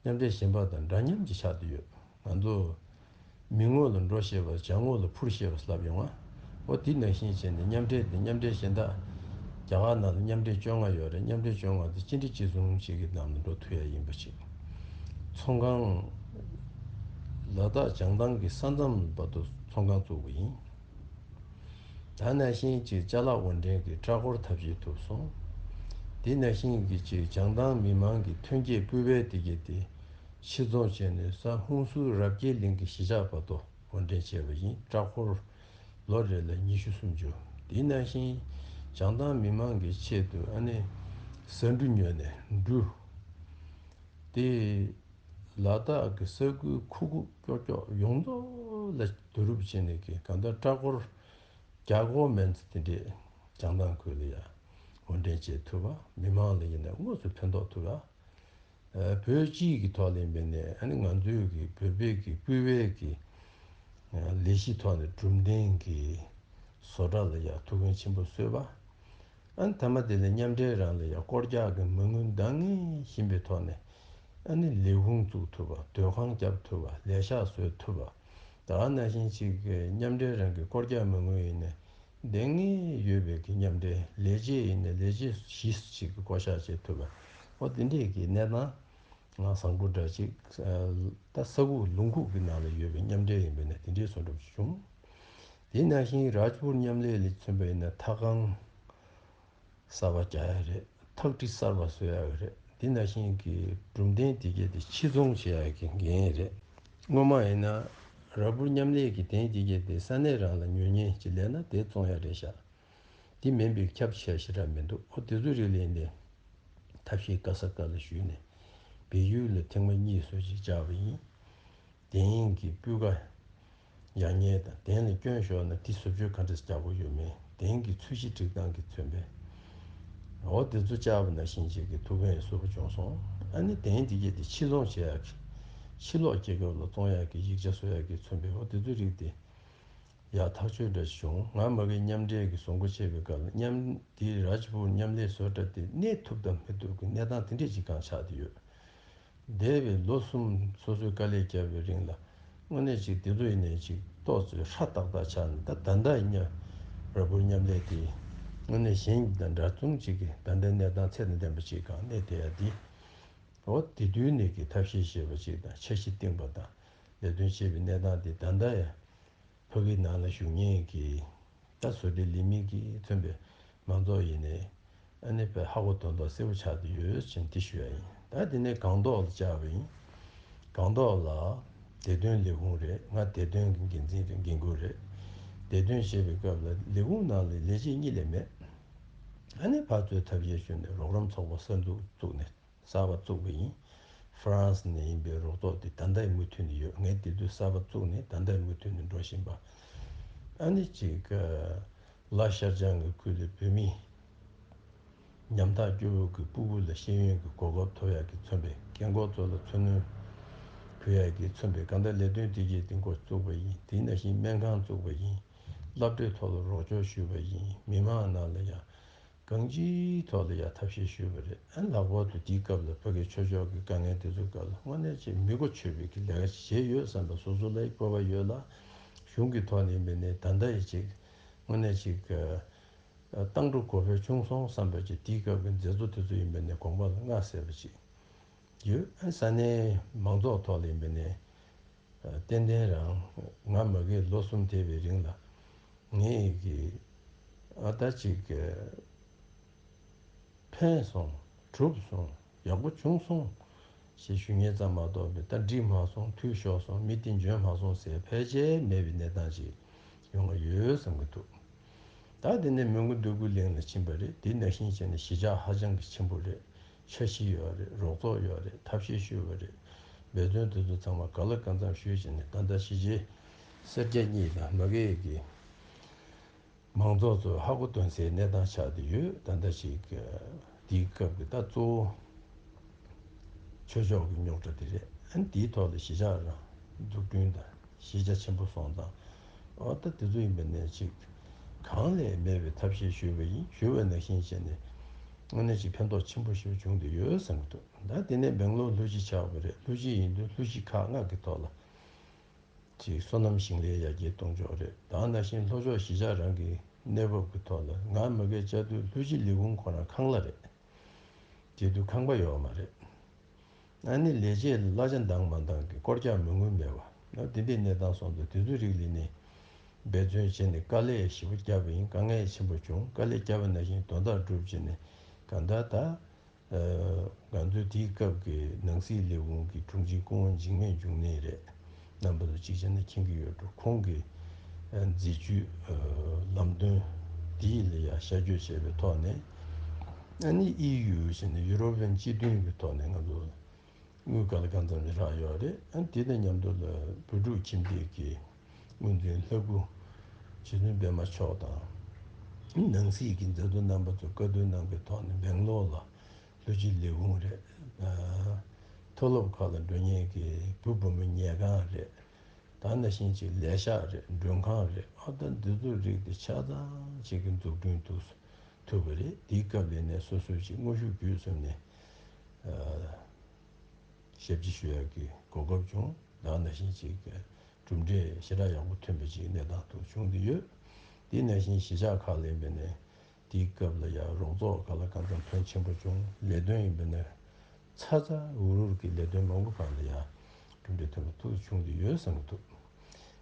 མཉམ་འབྲེལ་གཞན་པ་དང་འདྲ་མཉམ་གྱི་ཆགས་བསྡད་ཡོད། ང་ཚོ་མི་ངོ་ལ་འགྲོ་ཤེས་པ། བྱ་ངོ་ལ་འཕུར་ཤེས་པ་ལབ་ཡོང་ང་། འོ་དེ་ནང་བཞིན་བྱས་ནས་མཉམ་འབྲེལ་དེ། མཉམ་འབྲེལ་གཞན་དག་རྒྱ་གར་ནང་ལ་མཉམ་འབྲེལ་བཅོ་ལྔ་ཡོད་རེད། མཉམ་འབྲེལ་བཅོ་ལྔ་དེ་གཅིག་འདྲ་གཅིག་མཚུངས་ཅིག་གི་ནང་ལ་འགྲོ་ཐུབ་ཡ་ཡིན་པ་ཞིག་ཚོང་ཁང་། ལ་དྭགས་བྱང་ཐང་གི་ས་མཚམས་བར་དུ་ཚོང་ཁང་བཙུགས་པ་ཡིན། ད་ནང་བཞིན་གྱི་ཅ་ལག་དབོར་འདྲེན་གྱི་ལྟྲ་སྐོར་ཐབས་ཤེས་ཐུབ་སོང་། དེ་ནང་བཞིན་གྱི་ཅིག་བྱང་ཐང་མི་མང་གི་ཐོན་སྐྱེད་སྤུས་པའི་དེ་གས་དེ་ཕྱིར་ཚོང་བྱས་ནས་ས་ཧུན་སུར་རབ་རྒྱས་གླིང་གི་གཞིས་ཆགས་བར་དུ་དབོར་འདྲེན་བྱས་པ་ཡིན། ལྟྲ་སྐོར་ལོ་རེ་ལ་ཉི་ཤུ་སུམ་ཅུ། དེ་ནང་བཞིན་བྱང་ཐང་མི་མང་གི་ཆེད་དུ་ཨ་ནི་ཟ་འབྲུ་ཉོས་ནས་འབྲུ་དེ། ལ་དྭགས་ཀྱི་ས་ཁུལ་ཁུག་ཁུག་ཀྱོག་ཀྱོག་ཡོངས་རྫོགས་ལ་བསྡུ་རུབ་བྱས་ནས་ཀྱི། གང་ལྟར་ལྟྲ་སྐོར་བརྒྱ་སྐོར་མན་ཙམ་དེ་འདྲས་བྱང་ཐང་ཁུལ་ལ་ཡ་དབོར་འདྲེན་བྱེད་ཐུབ་པ། མི་མང་ལ་ཡིན་ན་དངོས་སུ་ཕན་ཐོགས་ཐུབ་པ། ཨ། བོད་སྤྱི་གི་ཐོག་ལ་ཡིན་པས་ནས་ཨ་ནི་ང་ཚོའི་གི་བོད་པའི་གི་སྤུས་པའི་གི་ཨ་ལས་གཞི་ཐོག་ནས་གྲུབ་འབྲས་ཀྱི་བཟོ་གྲྭ་ལ་ཡ་ཐུགས་འགན་ཆེན་པོ་གསོས་པ། ཨ་ནི་མཐའ་མ་དེ་ལ་མཉམ་འབྲེལ་རང་ལ་ཡ་སྐོར་རྒྱག་གི་མ་དངུལ་འདང་ངེས་བཞིན་པའི་ཐོག་ནས་ཨ་ནི་ལས་ཁུངས་བཙུགས་ཐུབ་པ། སྡོད་ཁང་བརྒྱབ་ཐུབ་པ། ལས་ཤག་བཟོས་ཐུབ་པ། ད་ག་ནང་བཞིན་ཅིག་གི་མཉམ་འབྲེལ་རང་གི་སྐོར་རྒྱག་མ་དངུལ་ཡིན་ནའི་འདང་ངེས་ཡོད་པའི་གི་མཉམ་འབྲེལ། ལས་བྱེད་ཡིན་ནའི་ལས་བྱེད་བཞི་ཅིག་གི་བསྐོ་བཞག་བྱེད་ཐུབ་པ། འོ་དེ་འདྲས་ཀྱི་གནས་སྟངས་ང་བཟང་པོ་འདྲ་ཅིག་ད་ས་ཁུག་ལུང་ཁུག་གི་ནང་ལ་ཡོད་པའི་མཉམ་འབྲེལ་ཡིན་པས་ན་དེ་འདྲས་བཟོ་འདྲ་བྱུང་། དེ་ནང་བཞིན་རཱཇ་པུར་མཉམ་ལས་ལ་མཚོན་པ་ཡིན་ན་ཐག་ཁང་གསར་པ་རྒྱག་ཡ་རེད། ཐག་ཁྲི་གསར་པ་བཟོ་ཡ་རེད། དེ་ནང་བཞིན་གྱི་གྲུབ་འབྲས་དེ་གས་དེ་ཕྱིར་ཚོང་བྱེད་ཡ་གི་འགན་རེད། སྔོན་མ་ཡིན་ན་རཱཇ་པུར་མཉམ་ལས་ཀྱི་དེ་དེ་གས་དེ་ས་གནས་རང་ལ་ཉོ་མཁན་ཅིག་སླེབས་ན་དེ་བཙོང་ཡ་རེད་ཤག་དེ་མིན་པའི་ཁྱབ་ཆེ་ཞེ་དྲག་མི་འདུག་འོ་དེ་ཚོ་རིགས་ལས་ནས་ཐབས་ཤེས་ག་ས་ག་ལ་ཞུས་ནས་བལ་ཡུལ་ལ་ཐེངས་མ་གཉིས་བཟོ་ཅིག་བཅར་བ་ཡིན། གདན་གྱི་སྤུས་ཀ་ཡག་ཉེས་དང་། གདན་ལ་སྐྱོན་ཤོར་ན་དེ་བཟོ་བཅོས་ག་འདྲ་རྒྱག་དགོས་ཡོད་མེད། གདན་གྱི་ཚོས་གཞི་སྒྲིག་སྟངས་ཀྱི་མཚོན་པའི། འོ་དེ་ཚོ་བཅར་བ་ནང་བཞིན་ཅིག་གི་ཐུགས་ཕན་གསོས་པོ་བྱུང་སོང་། ཨ་ནི་གདན་དེ་གས་དེ་ཕྱིར་ཚོང་བྱེད་ཡག་གི། ཕྱིར་ལོག་སྐྱེལ་སྐབས་ལ་བཙོང་ཡག་གི་ཡིག་ཆ་བཟོ་ཡག་གི་མཚོན་པའི། འོ་དེ་ཚོ་རིགས་དེ་ཡག་ཐག་ཆོད་འདྲ་ཞིག་བྱུང་། ང་མ་གིར་མཉམ་འབྲེལ་གྱི་བཟོ་འགོ་བྱེད་པའི་སྐབས་ལ་མཉམ་དེའི་རཱཇ་པུར་མཉམ་ལས་བཟོ་གྲྭ་དེ་གནས་ཐུབ་དང་མི་ཐུབ་ཀྱི་གནས་སྟངས་དེ་འདྲས་ཅིག་གང་ཆགས་བསྡད་ཡོད། འདས་པའི་ལོ་གསུམ་སོ་སོའི་དཀའ་ལས་བརྒྱབ་པའི་རིང་ལ་དངོས་གནས་ཅིག་དེ་ཚོ་ཡིན་ནའི་ཅིག་ཏོག་ཙམ་ཧྲ་ཏག་ཏག་ཆགས་ནས། ད་ད་ལྟ་ཡིན་ན་རཱཇ་པུར་མཉམ་ལས་དེ་དངོས་གནས་གཞན་དང་འདྲ་མཚུངས་ཅིག་གི་ད་ལྟའི་གནས་སྟངས་ཚད་དང་ལྡན་པ་ཅིག་གང་གནས་བསྡད་ཡ་དེ། འོ་དེ་དུས་ནས་ཀྱི་ཐབས་ཤེས་བྱས་པ་ཅིག་དང་། འཆར་གཞི་བཏིང་པ་དང་ལས་དོན་བྱེད་པའི་གནས་སྟངས་དེ་ད་ལྟ་ཡང་ཕ་གིའི་ནང་ལ་བཞུགས་མཁན་གྱི་ད་བཟོ་གྲྭའི་ལས་མི་གིས་མཚོན་པའི་མང་ཚོགས་ཡིན་ནའི་ཨ་ནི་དཔེ་ཧ་གོ་དོན་དག་གསལ་པོ་ཆགས་བསྡད་ཡོད་ཅེས་འདི་ཞུ་ཡ་ཡིན། ད་དེ་ནས་སྒང་ཏོག་ལ་བཅར་བ་ཡིན། སྒང་ཏོག་ལ་བདེ་དོན་ལས་ཁུངས་རེད། ང་བདེ་དོན་གྱི་འགན་འཛིན་རེད། འགན་འཁུར་རེད། བདེ་དོན་བྱེད་པའི་སྐབས་ལ་ལས་ཁུངས་ནང་ལ་ལས་བྱེད་གཉིས་ལས་མེད། ཨ་ནི་ཕར་ཚུར་ཐབས་ཤེས་ཞུས་ནས་རོགས་རམ་ཚོགས་པ་གསར་འཛུགས་བཙུགས་ནས། གསར་པ་བཙུགས་པ་ཡིན། ཧྥ་རན་སི་ནས་ཡིན་པའི་རོགས་ཚོགས་དེ་ད་ལྟ་ཡང་མུ་མཐུད་ནས་ཡོད། ངས་དེ་དུས་གསར་པ་བཙུགས་ནས་ད་ལྟ་ཡང་མུ་མཐུད་ནས་འགྲོ་བཞིན་པ། ཨ་ནི་ཅིག་ལ་ཤར་བྱང་གི་ཁུལ་དུ་བོད་མི་ཉམ་ཐག་སྐྱོ་བོ་གི་ཕྲུ་གུ་ལ་ཤེས་ཡོན་གྱི་གོ་སྐབས་ཐོབ་ཡག་གི་མཚོན་པའི། རྒན་འཁོགས་ཚོ་ལ་འཚོ་སྣོན་ཕུལ་ཡག་གི་མཚོན་པའི་གང་ལྟར་ལས་དོན་དེ་གའི་སྟེང་སྐོར་བཙུགས་པ་ཡིན། དེ་ནང་བཞིན་སྨན་ཁང་བཙུགས་པ་ཡིན། སློབ་གྲྭའི་ཐོག་ལ་རོགས་སྐྱོར་ཞུས་པ་ཡིན། མི་མང་ནང་ལ་ཡང་གང་ཅིའི་ཐོག་ལ་ཡང་ཐབས་ཤེས་ཞུས་པ་རེད། ཨ་ནི་ལྷག་པར་དུ་དེའི་སྐབས་ལ་ཕ་གི་ཆོས་ཕྱོགས་ཀྱི་དཀའ་ངལ་དེ་ཚོའི་སྐབས་ལ་དངོས་གནས་ཅིག་མི་གོ་ཆོད་པའི་གི་ལས་ཀ་ཞིག་བྱས་ཡོད་བསམ་པ། སོ་སོ་ལ་ཡི་སྤོབས་པ་ཡོད་ལ། གཞུང་གི་ཐོག་ནས་ཡིན་པ་ནས་ད་ལྟ་ཡི་ཅིག་དངོས་གནས་ཅིག་ཨ་ཏང་ཀྲུའུ་གོ་བོད་ཆུང་སོང་བསམ་པ་ཅིག། དེའི་སྐབས་ཀྱི་མཛད་གཙོ་དེ་ཚོ་ཡིན་པ་ནས་དགོངས་པ་ལ་མངའ་གསལ་བ་ཅིག་ཡོད། ཨ་ས་གནས་མང་ཚོགས་ཐོག་ལ་ཡིན་པ་ནས་ཏན་ཏན་རང་ང་མ་གིར་ལོ་གསུམ་འདས་པའི་རིང་ལ་ངས་ཀྱི་ཨ་ད་ཅིག་ཕན་སོང་། གྲུབ་སོང་། ཡག་པོ་བྱུང་སོང་ཞེས་ཞུ་མཁན་ཙམ་མ་གཏོགས་པའི། ད་འགྲིག་མ་སོང་། འཐུས་ཤོར་སོང་། མི་དེ་འཇོན་མ་སོང་ཟེར་ཕལ་ཆེར་མེད་པའི་གནས་སྟངས་ཤིག་ ཡོང་བ་ཡོད་བསམ་གྱི་འདུག་ད་དེ་ནས་མོན་གྷོ་འདོད་རྒུ་གླིང་ལ་ཕྱིན་པ་རེད། དེ་ནང་བཞིན་བྱས་ནས་གཞིས་ཆགས་ཧ་ཅང་གི་ཆེན་པོ་རེད། འཆར་གཞི་ཡོད་རེད། རོགས་ཚོགས་ཡོད་རེད། ཐབས་ཤེས་ཞུས་པ་རེད། འབད་བརྩོན་དེ་ཚོ་ཚང་མ་གང་ལ་གང་འཚམ་ཞུས་བྱས་ནས། ད་ལྟ་གཞིས་བྱེས་སེར་སྐྱ་གཉིས་དང་མ་གི་གི་མང་ཚོགས་ཚོ་ཧ་གོ་དོན་སའི་གནས་སྟངས་ཆགས་བསྡད་ཡོད། ད་ལྟ་ཞིག་དེའི་སྐབས་ཀྱི་ད་གཙོ་བོ་ཆོས་ཕྱོགས་ཀྱི་རྙོག་དྲ་དེ་རེད། ཨ་ནི་དེའི་ཐོག་ལ་གཞིས་ཆགས་རང་འཛུགས་སྐྲུན་དང་། གཞིས་ཆགས་ཆེན་པོ་སོང་ཙང་། ཨོ་ད་དེ་ཚོ་ཡིན་པ་ནས་ཅིག་གང་ལས་མེད་པའི་ཐབས་ཤེས་ཞུས་པ་ཡིན། ཞུས་པ་ནང་བཞིན་བྱས་ནས་དངོས་གནས་ཅིག་ཕན་ཐོགས་ཆེན་པོ་ཞིག་བྱུང་བསྡད་ཡོད་བསམ་གྱི་འདུག་ད་དེ་ནས་སྦེང་ལོར་ལྷུ་ཅི་ཆགས་པ་རེད། ལྷུ་ཅི་ཡིན་དུས་ལྷུ་ཅི་ཁག་ལྔ་གི་ཐོག་ལ་ཅིག་སོ་ནམ་ཞིང་ལས་ཡར་རྒྱས་གཏོང་ཕྱོགས་རེད། ད་ནང་བཞིན་ལྷོ་ཕྱོགས་གཞིས་ཆགས་རང་གི་གནས་བབ་ཀྱི་ཐོག་ལ་ང་མ་གིར་བཅར་དུས་ལྷུ་ཅི་ལས་ཁུངས་ཁོ་རང་ཁང་གླ་རེད། བྱེད་དུས་ཁང་པ་ཡོད་མ་རེད། ཨ་ནི་ལས་བྱེད་ལ་གླ་ཆ་འདང་མ་འདང་གི་སྐོར་རྒྱག་མི་དངུལ་མེད་པ། ཨ་དེ་འདྲའི་གནས་སྟངས་སོང་ཙང་། དེ་ཚོའི་རིགས་ལ་ནི་འབད་བརྩོན་བྱས་ནས་དཀའ་ལས་ཞེ་པོ་བརྒྱབ་པ་ཡིན། དཀའ་ངལ་ཆེན་པོ་བྱུང་། དཀའ་ལས་བརྒྱབ་པ་ནང་བཞིན་དོན་དག་སྒྲུབ་བྱས་ནས། གང་ལྟར་ད་ཨ་ང་ཚོའི་དེའི་སྐབས་ཀྱི་ནང་སྲིད་ལས་ཁུངས་ཀྱི་དྲུང་ཆེ་སྐུ་ངོ་འཇིགས་མེད་འབྱུང་གནས་རེད། རྣམ་པ་ཚོ་གཅིག་བྱས་ན་མཁྱེན་གྱི་ཡོད་འགྲོ། ཁོང་གི་ཨ་མཛད་ཇུས་ཨ་ལམ་སྟོན་དེ་ལ་ཡང་ཤར་བསྐྱོད་བྱས་པའི་ཐོག་ནས། ཨ་ནི་ཨི་ཡུ་ཟེར་ནས་ཡུ་རོབ་པན་སྤྱི་མཐུན་གྱི་ཐོག་ནས་ང་ཚོ་དངུལ་ག་ལ་གང་འཚམ་ཞིག་རག་ཡོད་རེད། ཨ་ནི་དེ་དང་མཉམ་དུ་ལ་བོད་ཕྲུག་ཁྱིམ་སྡེ་གི་སྔོན་འཛིན་ལྷ་སྐུ་རྗེ་བཙུན་པད་མ་མཆོག་དང་། ནང་སྲིད་ཀྱི་མཛད་གཙོ་རྣམ་པ་ཚོ་བཀའ་བསྡུར་གནང་པའི་ཐོག་ནས་སྦེང་ལོར་ལ་ལྷུ་ཅི་ལས་ཁུངས་རེད། ཨ་མཐོ་སློབ་ཁག་ལ་འགྲོ་མཁན་གྱི་བུ་བུ་མོ་ཉལ་ཁང་རེད། ད་ནང་བཞིན་ཅིག་ལས་ཤག་རེད། མགྲོན་ཁང་རེད། ཨ་ད་འདི་ཚོའི་རིགས་དེ་ཆ་ཚང་ཅིག་གི་འཛུགས་སྐྲུན་ཐུབ་ཐུབ་པ་རེད། དེའི་སྐབས་ལ་ནས་སོ་སོས་ཅིག་དངོས་ཤུགས་བརྒྱུད་གསུམ་ནས་ཨ་ཞབས་ཕྱི་ཞུ་ཡག་གི་གོ་སྐབས་བྱུང་། ད་ནང་བཞིན་ཅིག་གི་གྲུབ་འབྲས་ཞེ་དྲག་ཡག་པོ་ཐོན་པ་ཅིག་གནས་སྟངས་ཐོག་བྱུང་བསྡད་ཡོད། དེ་ནང་བཞིན་གཞིས་ཆགས་ཁག་ལ་ཡིན་པ་ནས་དེའི་སྐབས་ལ་ཡང་རོགས་ཚོགས་ག་ལ་གང་འཚམ་ཕོན་ཆེན་པོ་བྱུང་། ལས་དོན་ཡིན་པ་ནས་ཚ་ཚ་འུར་འུར་གྱི་ལས་དོན་མང་པོ་སྒང་ལ་ཡང་གྲུབ་འབྲས་ཐོན་པ་ཐུགས་སུ་ཆུང་དུ་ཡོད་བསམ་གྱི་འདུག་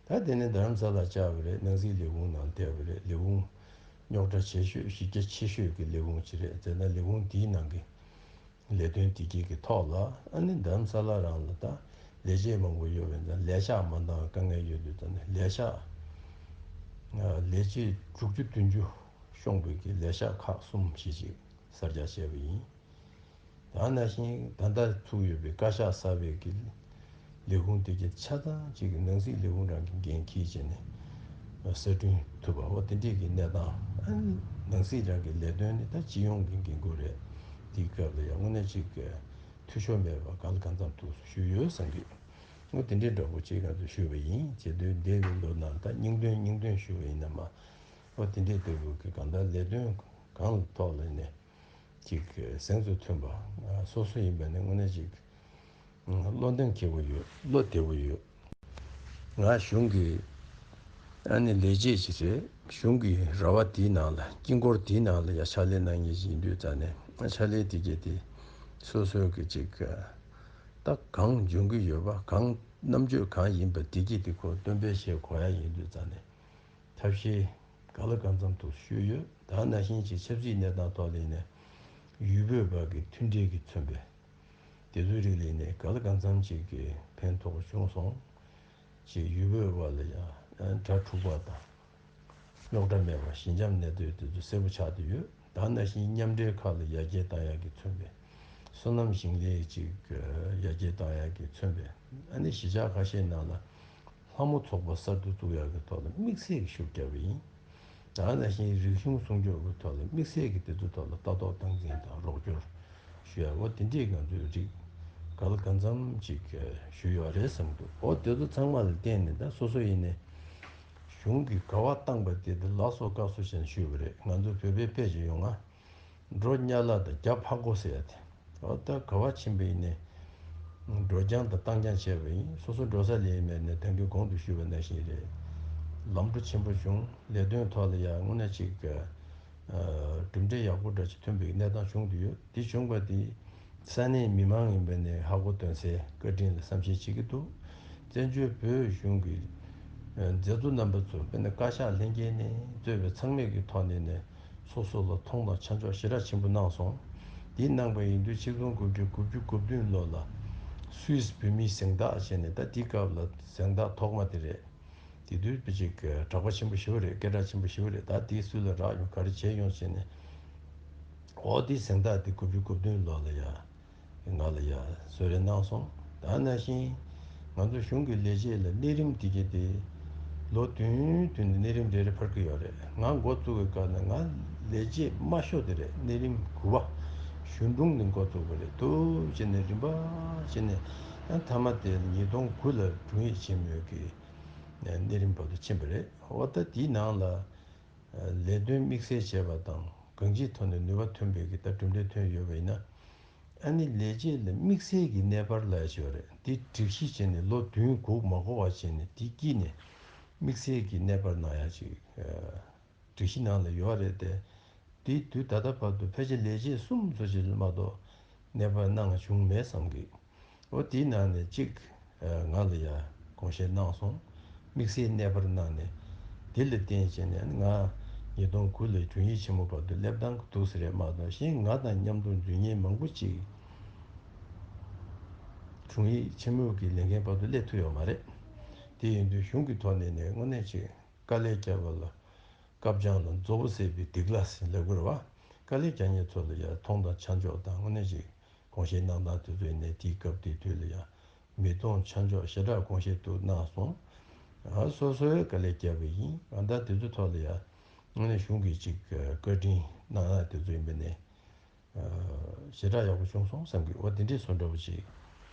ད་དེ་ནས་རྡ་རམ་ས་ལར་བཅར་བ་རེད། ནང་སྲིད་ལས་ཁུངས་ནང་བསྡད་པ་རེད། ལས་ཁུངས་རྙོག་དྲ་ཆེ་ཤོས་གཞི་རྒྱ་ཆེ་ཤོས་ཀྱི་ལས་ཁུངས་ཅིག་རེད། བྱས་ན་ལས་ཁུངས་དེའི་ནང་གི་ལས་དོན་དེ་གའི་གི་ཐོག་ལ། ཨ་ནི་རྡ་རམ་ས་ལ་རང་ལ་ད་ལས་བྱེད་མང་པོ་ཡོད་པ་ཡིན་ཙང་། ལས་ཤག་མ་འདང་དཀའ་ངལ་ཡོད་དུས་ཙང་ནས་ལས་ཤག་ལས་བྱེད་དྲུག་ཅུ་བདུན་ཅུ་ཤོང་པའི་གི་ལས་ཤག་ཁག་གསུམ་བཞི་ཅིག་གསར་རྒྱག་བྱས་པ་ཡིན། ད་ནང་བཞིན་ད་ལྟ་ཚུགས་ཡོད་པའི་བཀའ་ཤག་གསར་པའི་གི་ལས་ཁུངས་དེ་གའི་ཆ་ཚང་གཅིག་གི་ནང་སྲིད་ལས་ཁུངས་རང་གི་འགན་འཁྱེར་བྱས་ནས་གསར་སྐྲུན་ཐུབ་པ། འོ་དེ་འདྲས་ཀྱི་གནས་སྟངས། ཨ་ནི་ནང་སྲིད་རང་གི་ལས་དོན་ནི་ད་སྤྱི་ཡོངས་ཀྱི་འགན་ཁུར་རེད། དེའི་སྐབས་ལ་ཡང་དངོས་གནས་གཅིག་གི་འཐུས་ཤོར་མེད་པ་གང་ལ་གང་འཚམ་ཐུགས་སུ་ཞུས་ཡོད་བསམ་གི། འོ་དེ་འདྲས་འདྲ་པོ་གཅིག་ང་ཚོས་ཞུས་པ་ཡིན། བྱས་དུས་འདས་པའི་ལོ་ནང་ད་སྙིང་དོན་སྙིང་དོན་ཞུས་པ་ཡིན་ན་མ། འོ་དེ་འདྲས་ལྟ་བུ་གི་གང་ལྟར་ལས་དོན་གང་ལ་ཐོག་ལ་ནས་ཅིག་གཟེངས་སུ་ཐོན་པ། སོ་སོ་ཡིན་པ་ནི་དངོས་གནས་ཅིག་བློ་གདེང་འཁེལ་པོ་ཡོད། བློ་བདེ་པོ་ཡོད། ང་གཞུང་གི་ཨ་ནི་ལས་བྱེད་ཅིག་རེད། གཞུང་གི་ར་བ་དེའི་ནང་ལ་དཀྱིལ་འཁོར་དེའི་ནང་ལ་ཡ་ཕྱག་ལས་གནང་མཁན་ཅིག་ཡིན་དུས་ཙང་ནས། ཕྱག་ལས་དེ་གས་དེ་སོ་སོའི་གི་ཅིག་ད་གང་འབྱུང་གི་ཡོད་པ། གང་རྣམ་དཔྱོད་གང་ཡིན་པ་དེ་གས་དེ་ཁོ་འདོན་སྤེལ་བྱེད་དགོས་ཡ་ཡིན་དུས་ཙང་ནས། ཐབས་ཤེས་ག་ལ་གང་འཚམ་དུ་ཞུས་ཡོད། ད་ནང་བཞིན་གྱི་ཆབ་སྲིད་གནས་སྟངས་ཐོག་ལ་ནས་ཡུལ་བོད་བར་གྱི་མཐུན་འབྲེལ་གྱིས་མཚོན་པའི་དེ་ཚོའི་རིགས་ལ་ནས་ག་ལ་གང་འཚམ་ཅིག་གི་ཕན་ཐོགས་བྱུང་སོང་། ཅིག་ཡུལ་བོད་བར་ལ་ཡང་དགྲ་འཁྲུག་པ་དང་རྙོག་དྲ་མེད་པར་ཞི་འཇམ་གནས་སྡོད་དེ་ཚོ་གསལ་པོ་ཆགས་བསྡད་ཡོད། ད་ནང་བཞིན་མཉམ་འབྲེལ་ཁག་ལ་ཡར་རྒྱས་བཏང་ཡག་གི་མཚོན་པའི། སོ་ནམ་ཞིང་ལས་ཅིག་ཡར་རྒྱས་བཏང་ཡག་གི་མཚོན་པའི། ཨ་ནི་གཞིས་ཆགས་ཁ་ཤས་ནང་ལ་ལྷ་མོ་ཚོགས་པ་གསར་དུ་བཙུགས་ཡག་གི་ཐོག་ལ་དམིགས་བསལ་གྱི་ཤུགས་བརྒྱབ་པ་ཡིན། ད་ནང་བཞིན་རིག་གཞུང་སྲུང་སྐྱོབ་ཀྱི་ཐོག་ལ་དམིགས་བསལ་གྱི་དེ་ཚོའི་ཐོག་ལ་ལྟ་རྟོག་སྟངས་འཛིན་དང་རོགས་སྐྱོར་ཞུ་ཡག་འོ་དེ་འདྲས་ང་ཚོས་རིགས་ག་ལ་གང་འཚམ་ཅིག་ཞུས་ཡོད་རེད་བསམ་འདུག་འོ་དེ་ཚོ་ཚང་མ་ལ་བརྟེན་ནས་ད་སོ་སོ་ཡིན་ནའི་གཞུང་གིས་ག་པར་བཏང་པ་དེ་དེ་ལགས་སོ་བཀའ་སོ་བྱས་ནས་ཞུས་པ་རེད། ང་ཚོ་བོད་པའི་དཔེ་ཅིག་ཡོང་ང་། འགྲོ་གཉའ་ལ་དང་རྒྱབ་ཕ་གོ་ཟེར་ཡ་དེ། འོ་ད་ག་པར་ཕྱིན་པ་ཡིན་ནའི་འགྲོ་རྐྱང་དང་བཏང་རྐྱང་བྱས་པ་ཡིན། སོ་སོ་འགྲོ་ས་ལས་མེད་ནས་ད་གིན་གོང་དུ་ཞུས་པ་ནང་བཞིན་རེད། ལམ་འགྲོ་ཆེན་པོ་བྱུང་། ལས་དོན་ཐོག་ལ་ཡང་དངོས་གནས་ཅིག་གྲུབ་འབྲས་ཡག་པོ་འདྲ་ཅིག་ཐོན་པའི་གནས་སྟངས་བྱུང་བསྡད་ཡོད། དེ་བྱུང་པ་དེ་ས་གནས་མི་མང་ཡིན་པ་ནས་ཧ་གོ་དོན་སའི་བཀའ་དྲིན་ལ་བསམ་ཤེས་བྱེད་ཀྱི་འདུག་བཙན་བྱོལ་བོད་གཞུང་གི་མཛད་གཙོ་རྣམ་པ་ཚོ་དཔེར་ན་བཀའ་ཤག་ལྷན་རྒྱས་ནས་གཙོས་པའི་ཚང་མས་ཀྱི་ཐོག་ནས་ནས་སོ་སོ་ལ་མཐོང་དང་ཆ་འཇོག་ཞེ་དྲག་ཆེན་པོ་གནང་སོང་། འདི་གནང་པ་ཡིན་དུས་ཆིག་སྟོང་དགུ་བརྒྱ་དགུ་བཅུ་གོ་བདུན་ལོ་ལ་སུད་སི་བོད་མིའི་གཟེངས་རྟགས་བྱས་ནས། ད་འདི་སྐབས་ལ་གཟེངས་རྟགས་ཐོག་མ་དེ་རེད། དེ་དུས་ཅིག་གྲགས་པ་ཆེན་པོ་ཞེ་པོ་རེད། སྐད་གྲགས་ཆེན་པོ་ཞེ་པོ་རེད། ད་དེ་སུ་ལ་རག་ཡོང་། ག་རེ་བྱས་ཡོང་ཟེར་ནས། འོ་དེ་གཟེངས་རྟགས་དེ་དགུ་བཅུ་གོ་བདུན་ལོ་ལ་ཡ། ང་ལ་ཡ་གསོལ་རས་གནང་སོང་། ད་ནང་བཞིན་ང་ཚོ་གཞུང་གི་ལས་བྱེད་ལ་གནས་རིམ་དེ་གྱད་དེ་ལོ་བདུན་བདུན་ནས་གནས་རིམ་རེ་རེ་འཕར་གྱི་ཡོད་རེད། ང་འགོ་བཙུགས་པའི་སྐབས་ནས་ང་ལས་བྱེད་དམའ་ཤོས་དེ་རེད། གནས་རིམ་དགུ་པ་གཞོན་དྲུང་ནས་འགོ་བཙུགས་པ་རེད། དུ་བྱས་ནས་རིམ་པ་བྱས་ནས་ཡང་མཐའ་མ་དེ་ཉིས་སྟོང་དགུ་ལ་དྲུང་ཡིག་ཆེན་མོའི་གི་གནས་རིམ་བར་དུ་ཕྱིན་པ་རེད། འོ་ད་དེའི་ནང་ལ། ལས་དོན་དམིགས་བསལ་བྱས་པ་དང་གང་ཅིའི་ཐོག་ནས་ནུས་པ་ཐོན་པའི་གི་ད་གྲུབ་འབྲས་ཐོན་ཡོད་པ་ཡིན་ན། ཨ་ནི་ལས་བྱེད་ལ་དམིགས་བསལ་གྱི་གནས་སྤར་ལབ་ཡ་ཅིག་ཡོད་རེད། འདི་སྒྲིག་གཞི་བྱས་ནས་ལོ་བདུན་འགོར་མ་འགོར་བ་བྱས་ནས་འདི་དཀྱིལ་ནས་དམིགས་བསལ་གྱི་གནས་སྤར་གནང་ཡ་ཅིག་སྒྲིག་གཞི་ནང་ལ་ཡོད་རེད་དེ། འདི་དུས་ད་ལྟ་བར་དུ་ཕལ་ཆེར་ལས་བྱེད་གསུམ་ཙམ་ཞིག་མ་གཏོགས་གནས་སྤར་གནང་བྱུང་མེད་བསམ་གི། འོ་དེའི་ནང་ནས་གཅིག་ང་ལ་ཡ་དགོངས་བཞེས་གནང་སོང་། དམིགས་བསལ་གནས་སྤར་གནང་ནས། དེ་ལ་བརྟེན་བྱས་ནས་ང་ཉིས་སྟོང་དགུ་ལོའི་དྲུང་ཡིག་ཆེན་མོ་བར་དུ་སླེབས་སྟངས་འདུག་ས་རེད་མ་གཏོགས། གཞན་ང་དང་མཉམ་དུ་འཛུལ་མཁན་མང་པོ་ཅིག་དྲུང་ཡིག་ཆེན་མོའི་གི་ལས་འགན་བར་དུ་སླེབས་ཐུབ་ཡོད་མ་རེད། དེ་ཡིན་དུས་གཞུང་གི་ཐོག་ནས་ནས་དངོས་གནས་ཅིག་དཀའ་ལས་བརྒྱབ་པ་ལ། སྐབས་སྦྱངས་ལ་མཛོ་བོ་བསད་པའི་སྡིག་ལ་ཟེར་ལབ་དགོས་རེད་བ། དཀའ་ལས་རྒྱག་མཁན་ཚོ་ལ་ཡ་མཐོང་དང་ཆ་འཇོག་དང་དངོས་གནས་ཅིག་དགོངས་བཞེས་གནང་སྟངས་དེ་ཚོ་ཡིན་ནའི་དེའི་སྐབས་དེ་དུས་ལ་ཡ་མི་མཐོང་ཆ་འཇོག་ཞེ་དྲག་དགོངས་བཞེས་འདུག་གནང་སོང་། ཨ་སོ་སོའི་དཀའ་ལས་བརྒྱབ་པ་ཡིན། ཨ་ད་དེ་ཚོའི་ཐོག་ལ་ཡ་དངོས་གནས་གཞུང་གིས་ཅིག་བཀའ་དྲིན་གནང་ཡ་དེ་ཚོ་ཡིན་པ་ནས། ཞེ་དྲག་ཡག་པོ་བྱུང་སོང་བསམ་གི། འོ་དེ་འདྲའི་བཟོ་འདྲ་པོ་ཅིག་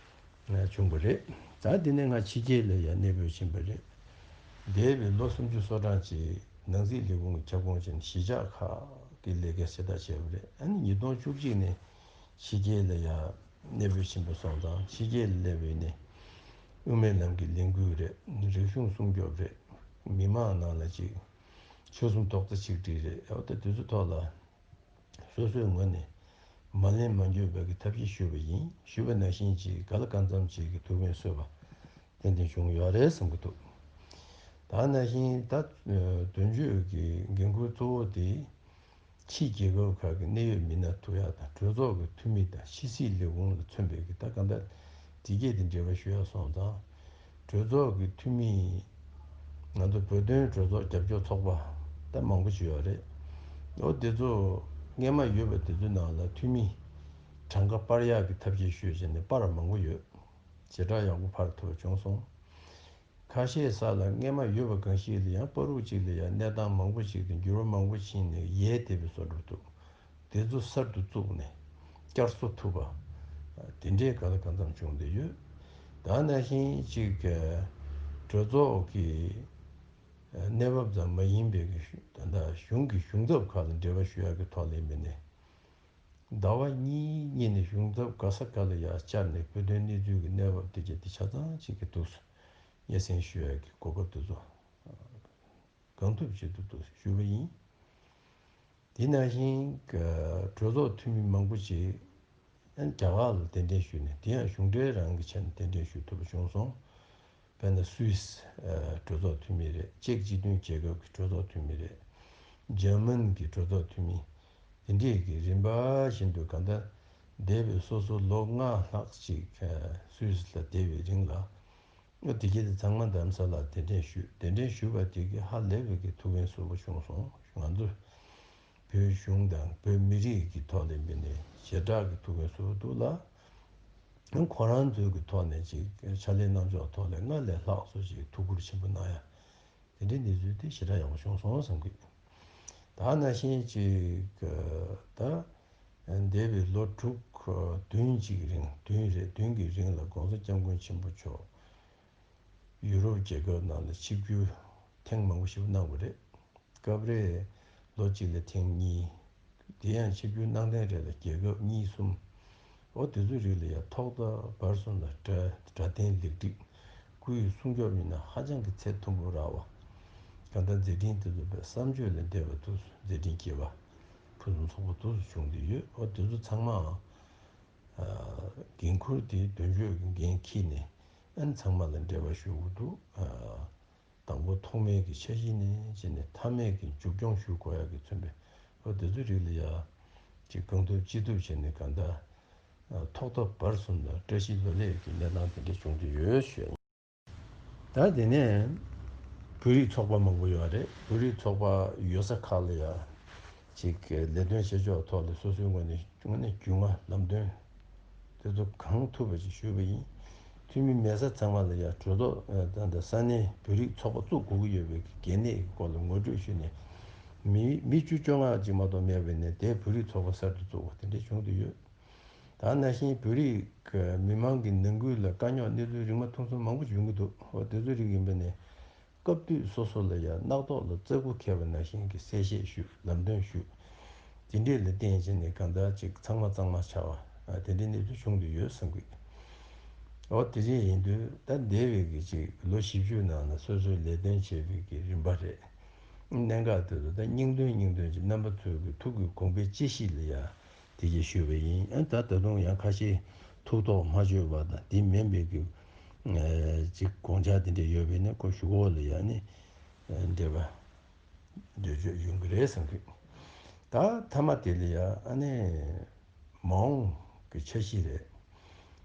བྱུང་བ་རེད། ད་དེ་ནས་ང་ཕྱི་རྒྱལ་ལ་ཡང་གནས་སྤོས་ཕྱིན་པ་རེད། འདས་པའི་ལོ་སུམ་ཅུ་སོ་གྲངས་ཀྱི་ནང་སྲིད་ལས་ཁུངས་ཀྱི་ཁྱབ་ཁོངས་ཅན་གཞིས་ཆགས་ཁག་གི་ལས་ཀ་ཞེ་དྲག་བྱས་པ་རེད། ཨ་ནི་ཉིས་སྟོང་བཅུ་གཅིག་ནས་ཕྱི་རྒྱལ་ལ་ཡང་གནས་སྤོས་ཕྱིན་པ་སོང་ཙང་། ཕྱི་རྒྱལ་ལ་སླེབས་པའི་ནས་དབུ་མའི་ལམ་གྱི་ལས་འགུལ་རེད། རིག་གཞུང་སྲུང་སྐྱོབ་རེད། མི་མང་ནང་ལ་ཅིག་ཆོལ་གསུམ་རྡོག་རྩ་གཅིག་སྒྲིལ་རེད། འོ་ད་དེ་ཚོའི་ཐོག་ལ། སོ་སོའི་ངོས་ནས་མ་ལན་མ་འགྱོད་པའི་གི་ཐབས་ཤེས་ཞུས་པ་ཡིན། ཞུས་པ་ནང་བཞིན་ཅིག་ག་ལ་གང་འཚམ་ཅིག་གི་ཐུགས་ཕན་གསོས་པ་ཏན་ཏན་བྱུང་ཡོད་རེད་བསམ་གྱི་འདུག་ད་ནང་བཞིན་ད་དོན་གཅོད་ཀྱི་འགན་ཁུར་གཙོ་བོ་དེ་ཕྱི་རྒྱལ་ཁབ་ཁག་གི་གནད་ཡོད་མི་སྣ་ཐུག་ཡག་དང་གྲོས་ཚོགས་ཀྱི་འཐུས་མི་དང་ཕྱི་སྲིད་ལས་ཁུངས་ལ་མཚོན་པའི་གི་ད་གང་ལྟར་དེ་གས་དེ་འབྲེལ་བ་ཞུ་ཡག་སོང་ཙང་། གྲོས་ཚོགས་ཀྱི་འཐུས་མི་ང་ཚོ་བོད་དོན་གྲོས་ཚོགས་རྒྱབ་སྐྱོར་ཚོགས་པ་ད་མང་པོ་ཞིག་ཡོད་རེད། འོ་དེ་ཚོ་སྔས་མ་ཡོད་པ་དེ་ཚོའི་ནང་ལ་འཐུས་མི་གྲངས་ཀ་སྤར་ཡག་གི་ཐབས་ཤེས་ཞུས་བྱས་ནས་སྤར་བ་མང་པོ་ཡོད། ཞེ་དྲག་ཡག་པོ་འཕར་ཐུབ་པ་བྱུང་སོང་། ཁ་ཤས་ས་ལ་སྔས་མ་ཡོད་པ་གང་ཞིག་ལ་ཡང་སྤར་རུག་ཅིག་ལ་ཡང་གནས་སྟངས་མང་པོ་ཞིག་དང་འགྱུར་བ་མང་པོ་ཕྱིན་ནས་ཡལ་བསྡད་པའི་བཟོ་འདྲ་འདུག་དེ་ཚོ་གསར་དུ་བཙུགས་ནས་བསྐྱར་གསོ་ཐུབ་པ། དེ་འདྲའི་ག་ལ་གང་འཚམ་བྱུང་བསྡད་ཡོད། ད་ནང་བཞིན་ཅིག་གྲོས་ཚོགས་ཀྱི་གནས་བབ་ཙམ་མ་ཡིན་པའི་གི་ད་ལྟ་གཞུང་གི་གཞུང་ཚབ་ཁག་ལ་འབྲེལ་བ་ཞུ་ཡག་གི་ཐོག་ལ་ཡིན་པ་ནས། ཟླ་བ་གཉིས་གཉིས་ནས་གཞུང་ཚབ་ག་ས་ག་ལ་ཡར་བཅར་ནས་བོད་དོན་གནས་ཚུལ་གྱི་གནས་བབ་དེ་བྱས་ཏེ་ཆ་ཚང་གཅིག་གི་འདུག་སྙན་སེང་ཞུ་ཡག་གི་གོ་སྐབས་དེ་ཚོ་གང་ཐུབ་ཅིག་ཏུ་འདུག་ཞུས་པ་ཡིན། དེ་ནང་བཞིན་གྲོས་ཚོགས་འཐུས་མི་མང་པོ་ཅིག་རྒྱ་གར་ལ་གདན་འདྲེན་ཞུས་ནས། དེ་ཡང་གཞུང་འབྲེལ་རང་གི་ཆ་ནས་གདན་འདྲེན་ཞུ་ཐུབ་པ་བྱུང་སོང་། དཔེར་ན་སུད་སི་གྲོས་ཚོགས་འཐུས་མི་རེད། ཅེཀ་སྤྱི་མཐུན་རྒྱལ་ཁབ་ཀྱི་གྲོས་ཚོགས་འཐུས་མི་རེད། འཇར་མན་གྱི་གྲོས་ཚོགས་འཐུས་མི། དེ་འདྲས་ཀྱི་རིམ་པ་བཞིན་དུ་གང་ལྟར་འདས་པའི་སོ་སོ་ལོ་ལྔ་ལྷག་ཅིག་སུད་སི་ལ་བསྡད་པའི་རིང་ལ། དེ་གྱད་དེ་ཚང་མ་རྡ་རམ་ས་ལར་གདན་འདྲེན་ཞུས། གདན་འདྲེན་ཞུས་པ་དེ་གིས་ཧ་ལས་པའི་གི་ཐུགས་ཕན་གསོས་པོ་བྱུང་སོང་། ང་ཚོ་བོད་གཞུང་དང་བོད་མི་རིགས་ཀྱི་ཐོག་ལས་འབད་ནས་ཞེ་དྲག་གི་ཐུགས་ཕན་གསོས་པོ་འདུག་ལ། ཁོ་རང་ཚོའི་གི་ཐོག་ནས་ཅིག་ཕྱག་ལས་རྣམ་འཇོག་ཐོག་ལས་སྔར་ལས་ལྷག་སུ་ཅིག་ཐུགས་ཁུར་ཆེན་པོ་གནང་ཡ། དེ་འདྲའི་གནས་ཚུལ་དེ་ཞེ་དྲག་ཡག་པོ་བྱུང་སོང་བསམ་གི། ད་ནང་བཞིན་ཅིག་ད་འདས་པའི་ལོ་དྲུག་བདུན་ཅིག་རིང་། བདུན་རེད། བདུན་གྱི་རིང་ལ་༸གོང་ས་༸སྐྱབས་མགོན་ཆེན་པོ་མཆོག་ཡུ་རོབ་རྒྱལ་ཁབ་ནང་ལ་ཆིབས་བསྒྱུར་ཐེངས་མང་པོ་ཞིག་གནང་བ་རེད། སྐབས་རེ་ལོ་གཅིག་ལ་ཐེངས་གཉིས། དེ་ཡང་ཆིབས་བསྒྱུར་གནང་ཐེངས་རེ་ལ་རྒྱལ་ཁབ་གཉིས་གསུམ། འོ་དེ་ཚོའི་རིགས་ལ་ཡང་ཐོག་མཐའ་བར་གསུམ་ལ་དགའ་དགའ་ལྡན་ལེགས་འགྲིག་སྐུ་ཡི་སྲུང་སྐྱོབ་ཡིན་ན་ཧ་ཅང་གི་ཚད་མཐོན་པོ་རག་པ། གང་ལྟར་མཛད་འཕྲིན་དེ་ཚོ་བས་བསམ་བརྗོད་ལས་འདས་པ་འདུག་མཛད་འཕྲིན་རྒྱས་པ། ཕུན་སུམ་ཚོགས་པ་འདུག་བྱུང་བསྡད་ཡོད། འོ་དེ་ཚོ་ཚང་མའང་། ཨ། འགན་ཁུར་དེ་དོན་གཅོད་ཀྱི་འགན་འཁྱེར་ནས་ཨ་ནི་ཚང་མ་ལ་འབྲེལ་བ་ཞུ་དགོས་འདུག་ཨ། དང་པོ་ཐོག་མའི་གི་འཆར་གཞི་ནས་བྱས་ནས་མཐའ་མའི་གི་མཇུག་སྐྱོང་ཞུ་དགོས་ཡག་གི་མཚོན་པའི། འོ་དེ་ཚོའི་རིགས་ལ་ཡ་ཅིག་གང་ཐུབ་ཅི་ཐུབ་བྱས་ནས་གང་ལྟར་ཐོག་མཐའ་བར་གསུམ་ལ་བཀྲ་ཤིས་ལོ་ལེགས་ཀྱི་གནས་སྟངས་དེ་འདྲ་བྱུང་གི་ཡོད་ཞུ་ཡ་ཡིན། ད་དེ་ནས་ བོད་རིགས་ཚོགས་པ་མང་པོ་ཡོད་རེད། བོད་རིགས་ཚོགས་པ་ཡོད་ས་ཁག་ལ་ཡ་ཅིག་ལས་དོན་བྱེད་ཕྱོགས་ཐོག་ལ་སོ་སོའི་ངོས་ནས་དངོས་གནས་རྒྱུས་མངའ་ལམ་སྟོན་དེ་ཚོ་གང་ཐུབ་པ་ཅིག་ཞུས་པ་ཡིན། འཐུས་མི་མེད་ས་ཚང་མ་ལ་ཡ་གྲོས་ཚོགས་ད་ལྟ་ས་གནས་བོད་རིགས་ཚོགས་པ་བཙུགས་དགོས་ཀྱི་ཡོད་པའི་གལ་གནད་ཀྱི་སྐོར་ལ་ངོ་སྤྲོད་ཞུས་ནས། མི་མི་བཅུ་བཅོ་ལྔ་ཅིག་མ་གཏོགས་མེད་པའི་ནས་དེ་བོད་རིགས་ཚོགས་པ་གསར་དུ་བཙུགས་པ་དེ་འདྲ་བྱུང་བསྡད་ཡོད། ད་ནང་བཞིན་བོད་རིགས་མི་མང་གི་ནང་ཁུལ་ལ་དཀའ་རྙོག་གནས་ཚུལ་རིག་མ་ཐུང་སུ་མང་པོ་ཞིག་ཡོང་གི་འདུག་འོ་དེ་ཚོ་རིགས་ཡིན་པ་ནས་སྐབས་དུས་སོ་སོ་ལ་ཡང་རྣག་ཐོག་ལ་རྩ་ཁུ་འཁེལ་བ་ནང་བཞིན་གྱི་གསལ་བཤད་ཞུ་ལམ་སྟོན་ཞུ། དེ་འདྲས་ལ་བརྟེན་བྱས་ནས་གང་ལྟར་ཅིག་ཚང་མ་གཙང་མ་ཆགས་པ་དེ་འདྲའི་གནས་ཚུལ་བྱུང་འདུག་ཡོད་བསམ་གི། འོ་དེ་འདྲས་ཡིན་དུས་ད་འདས་པའི་གི་ཅིག་ལོ་བཞི་བཅུ་ནང་ལ་སོ་སོའི་ལས་དོན་བྱས་པའི་གི་རིམ་པ་རེད། གནད་འགག་དེ་ཚོ་ད་སྙིང་དོན་སྙིང་དོན་གྱི་རྣམ་པ་ཚོས་ཀྱི་ཐུགས་ཀྱི་དགོངས་པའི་དཔྱད་གཞི་ལ་ཡ་དེ་གྱིས་ཞུས་པ་ཡིན། ཨ་ད་ད་དུང་ཡང་ཁ་ཤས་ཐུགས་དོགས་མ་ཆོད་པ་དང་དེ་མིན་པའི་གི་ཅིག་དགོངས་འཆར་དེ་འདྲ་ཡོད་པས་ན་ཁོ་ཞུ་གོ་ལ་ཡ་ནི་འདྲེས་པ་འདོད་བརྗོད་ཡོང་གི་རེད་བསམ་གི། ད་མཐའ་མ་དེ་ལ་ཡ་ཨ་ནི། མ་འོངས་ཀྱི་འཆར་གཞི་རེད།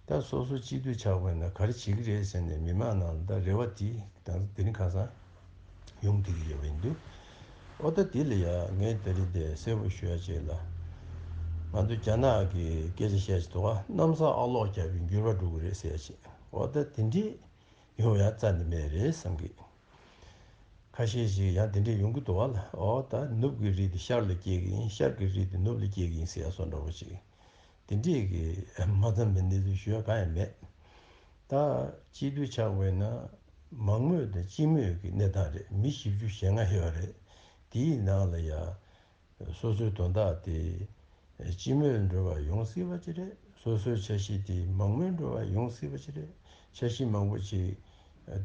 ད་སོ་སོ་སྤྱི་འཐུས་ཆགས་པ་ཡིན་ན་ག་རེ་བྱེད་ཀྱི་རེད་ཟེར་ནས་མི་མང་ནང་ལ་ད་རེ་བ་དེ་དང་དེ་རིང་ཁ་སང་ཡོང་བསྡད་ཀྱི་ཡོད་པ་ཡིན་དུས། ཨོ་ད་དེ་ལ་ཡ་ངས་ད་རེས་འདི་གསལ་པོ་ཞུ་ཡ་བྱེད་ལ། ང་ཚོ་རྒྱ་ནག་གི་སྐད་ཆ་བཤད་ཅིག་འདུག་ག་གནམ་ས་ཨ་ལོག་རྒྱབ་པའི་འགྱུར་བ་འགྲོ་གི་རེད་ཟེར་ཡ་ཅིག་ཨོ་ད་དེ་འདྲས་ཡོང་ཡ་རྩ་ནས་མེད་རེད་བསམ་གི། ཁ་ཤས་ཤིག་ཡང་དེ་འདྲས་ཡོང་གི་འདུག་བ་ལ། ཨོ་ད་ནུབ་ཀྱི་རིགས་དེ་ཤར་ལ་སྐྱེ་གི་ཡིན། ཤར་གྱི་རིགས་དེ་ནུབ་ལ་སྐྱེ་གི་ཡིན་ཟེར་ཡ་བཟོ་འདྲ་བོ་ཅིག་དེ་འདྲས་ཀྱི་མ་འཚམས་པའི་གནས་ཚུལ་ཞུ་ཡ་གང་ཡང་མེད། ད་སྤྱི་འཐུས་ཆགས་པ་ཡིན་ན་མང་མོས་དང་སྤྱི་མོས་ཀྱི་གནས་སྟངས་རེད། མི་བཞི་བཅུ་ཞེ་ལྔ་ཡོད་རེད། དེའི་ནང་ལ་ཡ་སོ་སོའི་དོན་དག་དེ་སྤྱི་མོས་འགྲོ་བ་ཡོང་སྲིད་པ་ཅིག་རེད། སོ་སོའི་འཆར་གཞི་དེ་མང་མོས་འགྲོ་བ་ཡོང་སྲིད་པ་ཅིག་རེད། འཆར་གཞི་མང་པོ་ཅིག་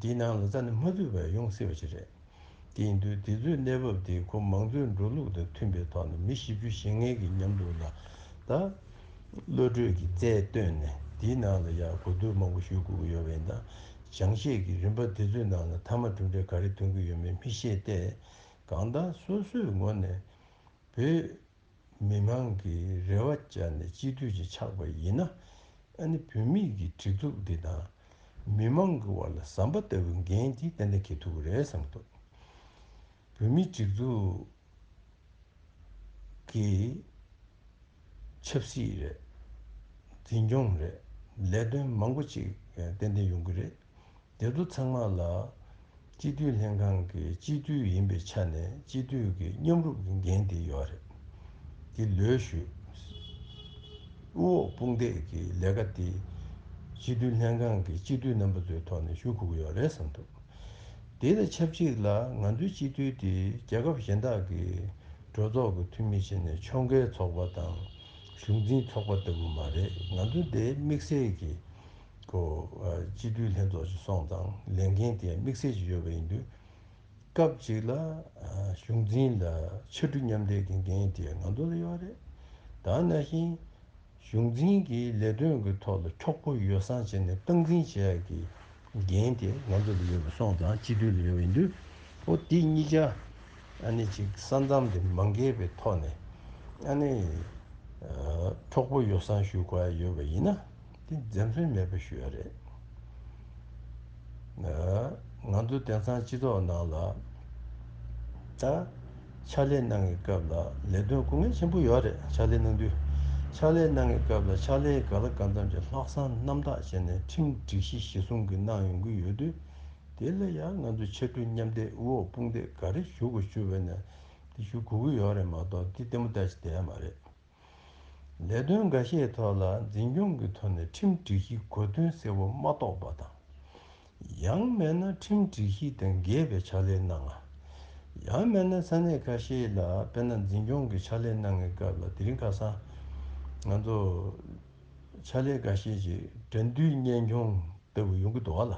དེའི་ནང་ལ་རྩ་ནས་མ་ཚུད་པ་ཡོང་སྲིད་པ་ཅིག་རེད། དེ་ཡིན་དུས་དེ་ཚོའི་གནས་བབ་དེ་ཁོ་མང་གཙོའི་འགྲོ་ལུགས་དང་མཐུན་པའི་ཐོག་ནས་མི་བཞི་བཅུ་ཞེ་ལྔའི་གི་མཉམ་དུ་ལ་ད་བློ་གྲོས་ཀྱི་རྩལ་བཏོན་ནས་དེའི་ནང་ལ་ཡ་གོ་བསྡུར་མང་པོ་ཞུ་དགོས་ཀྱི་ཡོད་པ་ཡིན། ད་སྦྱང་བཤད་ཀྱི་རིམ་པ་དེ་ཚོའི་ནང་ལ་མཐའ་མ་གྲུབ་འབྲས་ག་རེ་ཐོན་གྱི་ཡོད་མེད་མི་ཤེས་ཏེ། གང་ལྟར་སོ་སོའི་ངོས་ནས་བོད་མི་མང་གི་རེ་བ་བཅངས་ནས་སྤྱི་འཐུས་ཅིག་ཆགས་པ་ཡིན་ན། ཨ་ནི་བོད་མི་གི་སྒྲིག་འཛུགས་འདི་དང་མི་མང་གི་དབར་ལ་ཟམ་པ་ལྟ་བུའི་འགན་འདི་ཏན་ཏན་འཁྱེར་ཐུབ་ཀྱི་རེད་བསམ་གྱི་འདུག་བོད་མིའི་སྒྲིག་འཛུགས་ཀྱི་ཆབ་སྲིད་རེད། འཛིན་སྐྱོང་རེད། ལས་དོན་མང་པོ་ཅིག་ཏན་ཏན་ཡོང་གི་རེད། དེ་ཚོ་ཚང་མ་ལ་སྤྱི་འཐུས་ལྷན་ཁང་གི་སྤྱི་འཐུས་ཡིན་པའི་ཆ་ནས་སྤྱི་འཐུས་ཀྱི་མཉམ་རུབ་ཀྱི་འགན་དེ་ཡོད་རེད། དེ་ལོས་ཞུ། དབུ་འོག་དཔུང་འདེགས་ཀྱི་ལས་ཀ་དེ་སྤྱི་འཐུས་ལྷན་ཁང་གི་སྤྱི་འཐུས་རྣམ་པ་ཚོའི་ཐོག་ནས་ཞུ་དགོས་ཀྱི་ཡོད་རེད་བསམ་འདུག་དེ་དང་ཆབས་ཅིག་ལ་ང་ཚོའི་སྤྱི་འཐུས་དེ་རྒྱལ་ཁབ་གཞན་དག་གི་གྲོས་ཚོགས་ཀྱི་འཐུས་མི་བྱས་ནས་ཕྱོགས་འགལ་ཚོགས་པ་དང་གཞུང་འཛིན་ཚོགས་པ་ལྟ་བུ་མ་རེད། ང་ཚོ་འདི་དམིགས་བསལ་གྱི་གོ་སྤྱི་འཐུས་ལྷན་ཚོགས་ཀྱི་སོང་ཙང་ལས་འགན་དེ་དམིགས་བསལ་གྱི་ཡོད་པ་ཡིན་དུས། སྐབས་གཅིག་ལ་གཞུང་འཛིན་ལ་ཕྱར་གྲུ་མཉམ་འདེགས་ཀྱི་འགན་དེ་ང་ཚོ་ལ་ཡོད་རེད། ད་ནང་བཞིན་གཞུང་འཛིན་གྱི་ལས་དོན་གྱི་ཐོག་ལ་འཁྱོག་པོ་ཡོ་བསྲང་བྱས་ནས་སྟངས་འཛིན་བྱེད་ཡག་གི་འགན་དེ་ང་ཚོ་ལ་ཡོད་པ་སོང་ཙང་སྤྱི་འཐུས་ལ་ཡོད་པ་ཡིན་དུས། ཨོ་དེ་གཉིས་ཆ་ཨ་ནི་ཅིག་ས་མཚམས་དེ་མ་འགལ་བའི་ཐོག་ནས་ཨ་ནི་འཁྱོག་པོ་ཡོ་བསྲང་ཞུ་དགོས་ཡ་ཡོད་པ་ཡིན་ན། དེ་འཛེམ་ཟོན་མེད་པ་ཞུ་ཡ་རེད། ང་ཚོ་དེང་སང་སྤྱི་ཚོགས་ནང་ལ་ད་ཕྱག་ལས་གནང་བའི་སྐབས་ལ་ལས་དོན་སྐུ་ངལ་ཆེན་པོ་ཡོད་རེད། ཕྱག་ལས་གནང་དུས་ཕྱག་ལས་གནང་བའི་སྐབས་ལ་ཕྱག་ལས་ག་ལ་གང་འཚམ་གྱི་ལྷག་བསམ་རྣམ་དག་བྱས་ནས་ཁྲིམས་སྒྲིག་གཞི་གཞི་བཟུང་གིས་གནང་ཡོང་གི་ཡོད་དུས། དེ་ལ་ཡང་ང་ཚོ་ཕྱར་གྲུ་མཉམ་འདེགས་དབུ་འོག་དཔུང་འདེགས་ག་རེ་ཞུ་དགོས་ཞུ་བས་ན་དེ་ཞུ་དགོས་ཀྱི་ཡོད་རེད་མ་གཏོགས་དེ་ལྟད་མོ་ལྟ་ཞིག་བསྡད་ཡ་མ་རེད། ལས་དོན་འགའ་ཤས་ཐོག་ལ་འཛིན་སྐྱོང་གི་ཐོག་ནས་ཁྲིམས་སྒྲིག་གཞི་གོ་དོན་གསལ་པོ་མ་རྟོགས་པ་དང་། ཡང་མིན་ན་ཁྲིམས་སྒྲིག་གཞི་དང་འགལ་བའི་ཕྱག་ལས་གནང་བ། ཡང་མིན་ན་ས་གནས་ཁ་ཤས་ལ་དཔེར་ན་འཛིན་སྐྱོང་གི་ཕྱག་ལས་གནང་བའི་སྐབས་ལ་དེ་རིང་ཁ་སང་ང་ཚོ་ཕྱག་ལས་འགའ་ཤས་ཀྱི་དགྲ་འདུལ་གཉེན་སྐྱོང་ལྟ་བུ་ཡོང་གི་འདུག་བ་ལ།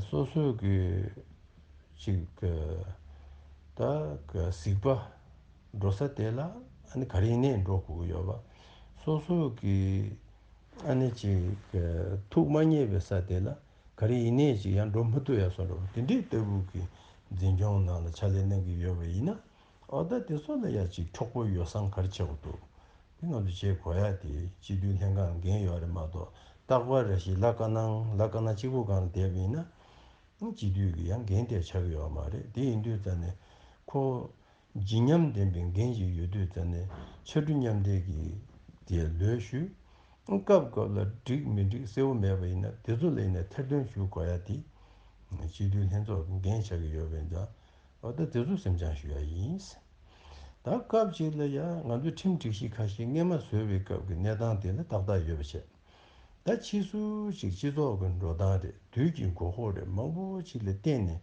སོ་སོའི་གི་ཅིག་གི་ད་གི་གཟིགས་པ་འགྲོ་ས་དེ་ལ་ཨ་ནི་ག་རེ་ཡིན་ནའི་འགྲོ་དགོས་ཀྱི་ཡོད་པ། སོ་སོའི་གི་ཨ་ནི་ཅིག་གི་ཐུགས་མ་མཉེས་པའི་ས་དེ་ལ་ག་རེ་ཡིན་ནའི་ཅིག་ཡང་འགྲོ་མི་ཐུབ་ཡ་བཟོ་འདྲ་བོ་དེ་འདྲའི་ལྟ་བུ་གི་འཛིན་སྐྱོང་ནང་ལ་ཕྱག་ལས་གནང་གི་ཡོད་པ་ཡིན་ན། ཨོ་ད་དེ་ཚོ་ལ་ཡ་ཅིག་འཁྱོག་པོ་ཡོ་བསྲང་ག་རེ་བྱེད་དགོས་འདུག་དེ་ང་ཚོ་བྱེད་དགོས་ཡ་དེ་སྤྱི་འཐུས་ལྷན་ཁང་འགན་ཡོད་རེད་མ་གཏོགས་རྟག་པར་རེ་ཞིག་ལ་དཀར་ནང་ལ་དཀར་ནང་གཅིག་པུ་སྒང་ལ་བསྡད་པ་ཡིན་ན། སྤྱི་འཐུས་ཀྱི་ཡང་འགན་དེ་ཆགས་ཀྱི་ཡོད་མ་རེད། དེ་ཡིན་དུས་ཙང་ནས་ཁོ་བརྗིད་ཉམས་ལྡན་པའི་འགན་ཞིག་ཡོད་དུས་ཙང་ནས་ཕྱར་གྲུ་མཉམ་འདེགས་ཀྱི་དེ་ལོས་ཞུས། སྐབས་སྐབས་ལ་འགྲིག་མི་འགྲིག་གསལ་བོ་མེད་པ་ཡིན་ན་དེ་ཚོ་ལ་ཡིན་ན་ཐེར་འདོན་ཞུ་དགོས་ཡ་དེ་སྤྱི་འཐུས་ལྷན་ཚོགས་ཀྱི་འགན་ཆགས་ཀྱི་ཡོད་པ་ཡིན་ཙང་། འོ་ད་དེ་ཚོ་སེམས་ཆུང་ཞུ་ཡ་ཡིན། ད་སྐབས་ཅིག་ལ་ཡ་ང་ཚོས་ཁྲིམས་སྒྲིག་གཞི་ཁ་ཤས་སྔོན་མ་བཟོས་པའི་སྐབས་ཀྱི་གནས་སྟངས་དེ་ལ་ཏག་ཏག་ཡོད་པ་བྱས། ད་ཕྱིས་སུ་ཅིག་སྤྱི་ཚོགས་ཀྱི་འགྲོ་སྟངས་རེད། དུས་ཀྱི་འགོ་ཁོག་རེད། མང་པོ་ཅིག་ལ་བརྟེན་ནས་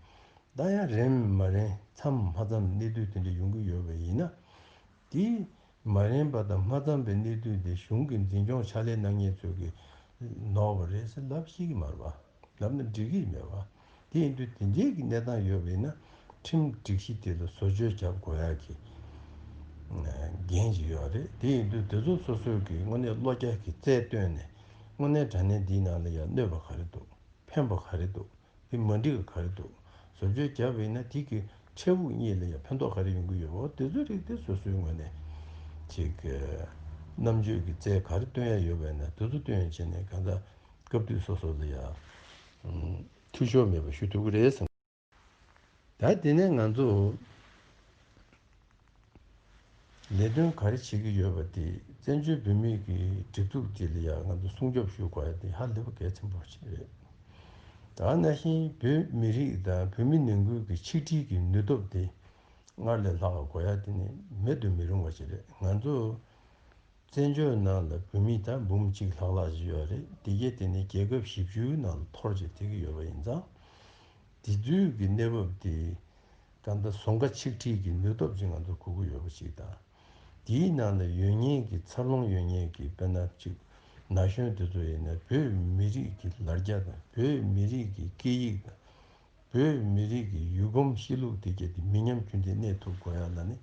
ད་ཡང་རན་མ་རན་མཚམས་མ་མཚམས་གནས་དུས་དེ་འདྲ་ཡོང་གི་ཡོད་པ་ཡིན་ན། དེ་མ་རན་པ་དང་མ་འཚམས་པའི་གནས་དུས་དེ་གཞུང་གི་འཛིན་སྐྱོང་ཕྱག་ལས་གནང་མཁན་ཚོས་ཀྱི་ནོར་བ་རེད་ཟེར་ལབ་ཤེས་ཀྱི་མ་རེད་པ། ལབ་ན་འགྲིག་གི་མེད་པ། དེ་ཡིན་དུས་དེ་འདྲའི་གི་གནས་སྟངས་ཡོད་པ་ཡིན་ན་ཁྲིམས་སྒྲིག་གཞི་དེ་ལ་བཟོ་བཅོས་རྒྱབ་དགོས་ཡག་གི་འགན་ཅིག་ཡོད་རེད། དེ་ཡིན་དུས་དེ་ཚོ་སོ་སོའི་གི་དངོས་གནས་བློ་རྒྱ་གི་རྩལ་བཏོན་ནས་དངོས་གནས་དྲང་གནས་འདིའི་ནང་ལ་ཡང་གནོད་པ་ག་རེ་འདུག་ཕན་པ་ག་རེ་འདུག་དེ་མ་འགྲིག་ག་རེ་འདུག་བཟོ་བཅོས་བརྒྱབ་པ་ཡིན་ན་དེ་གི་འཕྲལ་ཕུགས་གཉིས་ལ་ཡང་ཕན་ཐོགས་ག་རེ་ཡོང་གི་ཡོད། འོ་དེ་ཚོའི་རིགས་དེ་སོ་སོའི་ངོས་ནས་ཅིག་གི་རྣམ་དཔྱོད་ཀྱི་རྩལ་ག་རེ་བཏོན་ཡ་ཡོད་པ་ཡིན་ན་དེ་ཚོ་བཏོན་བྱས་ནས་གང་ལྟར་སྐབས་དུས་སོ་སོ་ལ་ཡང་འཐུས་ཤོར་མེད་པ་ཞུ་ཐུབ་ཀྱི་རེད་བསམ། ད་དེ་ནས་ང་ཚོ་ལས་དོན་ག་རེ་བྱེད་ཀྱི་ཡོད་པ་དེ་བཙན་བྱོལ་བོད་མིའི་གི་སྒྲིག་འཛུགས་དེ་ལ་ཡང་ང་ཚོ་སྲུང་སྐྱོབ་ཞུ་དགོས་ཡ་དེ་ཧ་ལས་པ་གལ་ཆེན་པོ་ཞིག་རེད། ད་ནང་བཞིན་བོད་མི་རིགས་དང་བོད་མི་ནང་ཁུལ་གྱི་ཆིག་སྒྲིལ་གྱི་ནུས་སྟོབས་དེ་སྔར་ལས་ལྷག་པ་དགོས་ཡ་དེ་ནི་མེད་དུ་མི་རུང་བ་ཞིག་རེད། ང་ཚོ་བཙན་བྱོལ་ནང་ལ་བོད་མི་ད་འབུམ་གཅིག་ལྷག་ལྷག་ཅིག་ཡོད་རེད། དེ་གས་དེ་ནི་རྒྱལ་ཁབ་བཞི་བཅུའི་ནང་ལ་འཐོར་ཅིག་བསྡད་ཀྱི་ཡོད་པ་ཡིན་ཙང་། དེ་དུས་ཀྱི་གནས་བབ་དེ་ད་ལྟ་ཟུང་ཁ་ཆིག་སྒྲིལ་གྱི་ནུས་སྟོབས་ཅིག་ང་ཚོ་དགོས་ཀྱི་ཡོད་པ་ཅིག་དང་། དེའི་ནང་ལ་ཡོད་མཁན་གྱི་འཚར་ལོངས་ཡོད་མཁན་གྱི་དཔེར་ན་ཅིག་ན་གཞོན་དེ་ཚོ་ཡིན་ན་བོད་མི་རིགས་ཀྱི་ལ་རྒྱ་དང་བོད་མི་རིགས་ཀྱི་སྐད་ཡིག་དང་། བོད་མི་རིགས་ཀྱི་ཡུལ་གོམས་གཤིས་ལུགས་དེ་གས་དེ་མི་ཉམས་རྒྱུན་དུ་གནས་ཐུབ་དགོས་ཡ་ལ་ནི།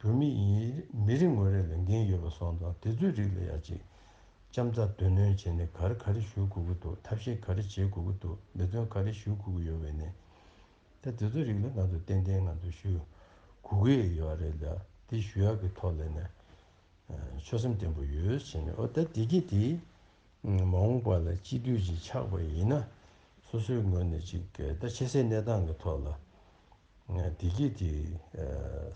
བོད་མི་ཡིན་མི་རིགས་ངོ་རེ་ལ་འགན་ཡོད་པ་སོང་ཙང་དེ་ཚོའི་རིགས་ལ་ཡ་ཅིག་ལྕམ་ཚ་དོན་སྣོན་བྱས་ནས་ག་རེ་ག་རེ་ཞུ་དགོས་ཀྱི་འདུག་ཐབས་ཤེས་ག་རེ་བྱེད་དགོས་ཀྱི་འདུག་འབད་བརྩོན་ག་རེ་ཞུ་དགོས་ཀྱི་ཡོད་པས་ནས། ད་དེ་ཚོའི་རིགས་ལ་ང་ཚོ་ཏན་ཏན་ང་ཚོ་ཞུ་དགོས་ཀྱི་ཡོད་རེད་ལ། དེ་ཞུ་ཡག་གི་ཐོག་ལ་ནས་ཆོད་སེམས་བརྟན་པོ་ཡོད་བྱས་ནས། ཨོ་ད་དེ་གི་དེ་མ་འོངས་པ་ལ་སྤྱི་འཐུས་ཅིག་ཆགས་པ་ཡིན་ན་སོ་སོའི་ངོས་ནས་ཅིག་ད་ཆེ་སའི་གནས་སྟངས་ཀྱི་ཐོག་ལ་དེ་གི་དེ་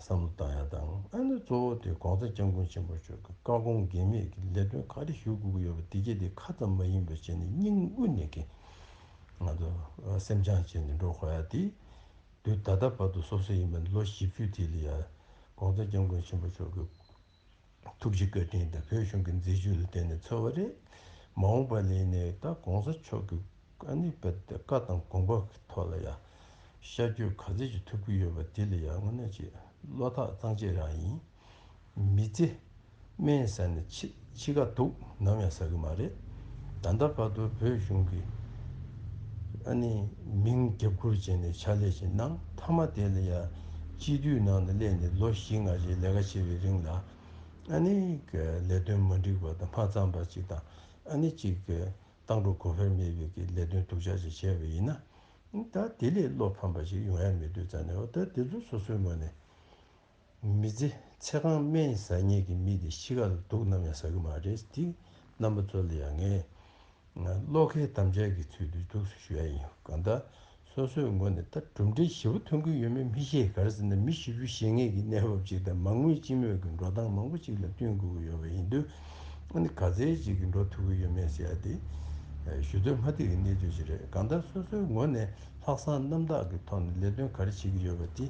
བསམ་བློ་བཏང་ཡ་དང་། ཨ་ནི་གཙོ་བོ་དེ་གོང་ས་སྐྱབས་མགོན་ཆེན་པོ་མཆོག་གི་བཀའ་དགོངས་འགལ་མེད་ཀྱི་ལས་དོན་ག་རེ་ཞུ་དགོས་ཀྱི་ཡོད་པ་དེ་གི་དེ་ཁ་ཙམ་མ་ཡིན་པ་བྱས་ནས་སྙིང་དབུས་ནས་ཀྱི་ང་ཚོ་སེམས་ཅན་བྱས་ནས་འགྲོ་དགོས་ཡ་དེ། དུས་ད་ལྟ་བར་དུ་སོ་སོ་ཡིན་པ་ལོ་བཞི་བཅུ་དེ་ལ་ཡ་གོང་ས་སྐྱབས་མགོན་ཆེན་པོ་མཆོག་གི་ཐུགས་རྗེ་བཀའ་དྲིན་དང་བོད་གཞུང་གི་མཛད་ཇུས་ལ་བརྟེན་ནས་ཚོར་བ་རེད། མ་འོངས་པ་ལ་ནི་ད་གོང་ས་མཆོག་གི་ཨ་ནི་བཀའ་དང་དགོངས་པ་གི་ཐོག་ལ་ཡ་ཤར་བསྐྱོད་ག་ཚོད་ཅིག་ཐུབ་ཀྱི་ཡོད་པ་དེ་ལ་ཡ་དངོས་གནས་ཅིག་བློ་ཐག་གཙང་བཅད་རང་ཡིན། མི་ཚེ་སྨན་ཟ་ནས་འཆི་འཆི་ཁ་སྡུག་ནམ་ཡང་ཟ་གི་མ་རེད། ད་ལྟ་བར་དུ་བོད་གཞུང་གི་ཨ་ནི་མིང་རྒྱབ་སྐུར་བྱས་ནས་ཕྱག་ལས་ཅིག་གནང་། མཐའ་མ་དེ་ལ་ཡ་སྤྱི་འཐུས་ནང་ལ་སླེབས་ནས་ལོ་བཞི་ལྔ་ཅིག་ལས་ཀ་བྱེད་པའི་རིང་ལ་ཨ་ནི་ལས་དོན་མ་འགྲིག་པ་དང་མ་འཚམས་པ་ཅིག་དང་། ཨ་ནི་ཅིག་གི་བཏང་འགྲོ་གོ་འཕེར་མེད་པའི་གི་ལས་དོན་སྡུག་ཅག་ཅིག་བྱས་པ་ཡིན་ན། ད་དེ་ལས་བློ་ཕམ་པ་ཞིག་ཡོང་ཡ་མེད་དུས་ཙང་ནས། འོ་ད་དེ་ཚོ་སོ་སོའི་ངོས་ནས་མི་ཚེ་ཚེ་གང་སྨན་ཟ་མཁན་གྱི་མི་དེ་འཆི་ཁ་ལ་སྡུག་ནམ་ཡང་ཟ་གི་མ་རེད། དེ་རྣམ་པ་ཚོ་ལ་ཡང་ངས་བློ་ཁེལ་དམ་བཅའ་གི་ཚུལ་དུ་འདུག་སེ་ཞུ་ཡ་ཡིན། གང་ལྟར་སོ་སོའི་ངོས་ནས་ད་གྲུབ་འབྲས་ཞེ་པོ་ཐོན་གྱི་ཡོད་མེད་མི་ཤེས། ག་རེ་ཟེར་ན་མི་བཞི་བཅུ་ཞེ་ལྔའི་གི་གནས་བབ་ཅིག་དང་མ་དངུལ་སྤྱི་མོས་ཀྱི་འགྲོ་སྟངས་མང་པོ་ཅིག་ལ་བསྟུན་དགོས་ཀྱི་ཡོད་པ་ཡིན་དུས། ཨ་ནི་ག་ཚད་ཅིག་གི་འགྲོ་ཐུབ་ཀྱི་ཡོད་མེད་ཟེར་ཡ་དེ་ཞུ་འདོད་མ་ཐུབ་ཀྱི་གནས་ཚུལ་ཞིག་རེད། གང་ལྟར་སོ་སོའི་ངོས་ནས་ལྷག་བསམ་རྣམ་དག་གི་ཐོག་ནས་ལས་དོན་ག་རེ་བྱེད་ཀྱི་ཡོད་པ་དེ་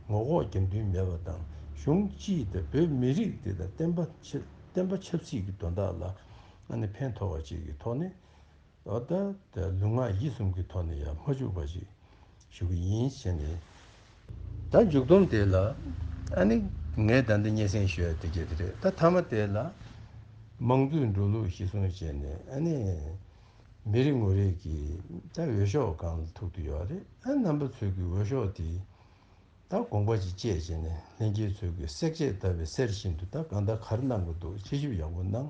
ངོ་ལྐོག་རྒྱབ་མདུན་མེད་པ་དང་། གཞུང་སྤྱི་དང་བོད་མི་རིགས་དེ་དང་བསྟན་པ་ཆབ་བསྟན་པ་ཆབ་སྲིད་ཀྱི་དོན་དག་ལ་ཨ་ནི་ཕན་ཐོགས་པ་ཅིག་གི་ཐོག་ནས། འོ་ད་ལུས་ངག་ཡིད་གསུམ་གྱི་ཐོག་ནས་ཡང་མ་བཅུག་པ་ཞིག་ཞུ་གི་ཡིན་ཟེར་ནས། ད་མཇུག་སྡོམ་དེ་ལ་ཨ་ནི་ངས་ད་ལྟ་སྙན་སེང་ཞུ་ཡ་དེ་གས་དེ་རེད། ད་མཐའ་མ་དེ་ལ་མང་གཙོའི་འགྲོ་ལུགས་གཞིར་བཟུང་བྱས་ནས། ཨ་ནི་མི་རེ་ངོ་རེ་གིས་ད་འོས་ཤོག་སྒང་ལ་ཐུག་གི་ཡོད་རེད། ཨ་རྣམ་པ་ཚོས་ཀྱི་འོས་ཤོག་དེ་ད་དགོངས་པ་ཅིག་བཅས་བྱས་ནས་ལྷན་རྒྱས་ཚོས་ཀྱི་བསྲེག་བཅད་བཏབ་པའི་གསེར་བཞིན་དུ་ད་གང་ལྟར་ག་རེ་གནང་དགོས་འདུག་དཔྱད་ཞིབ་ཡག་པོ་གནང་།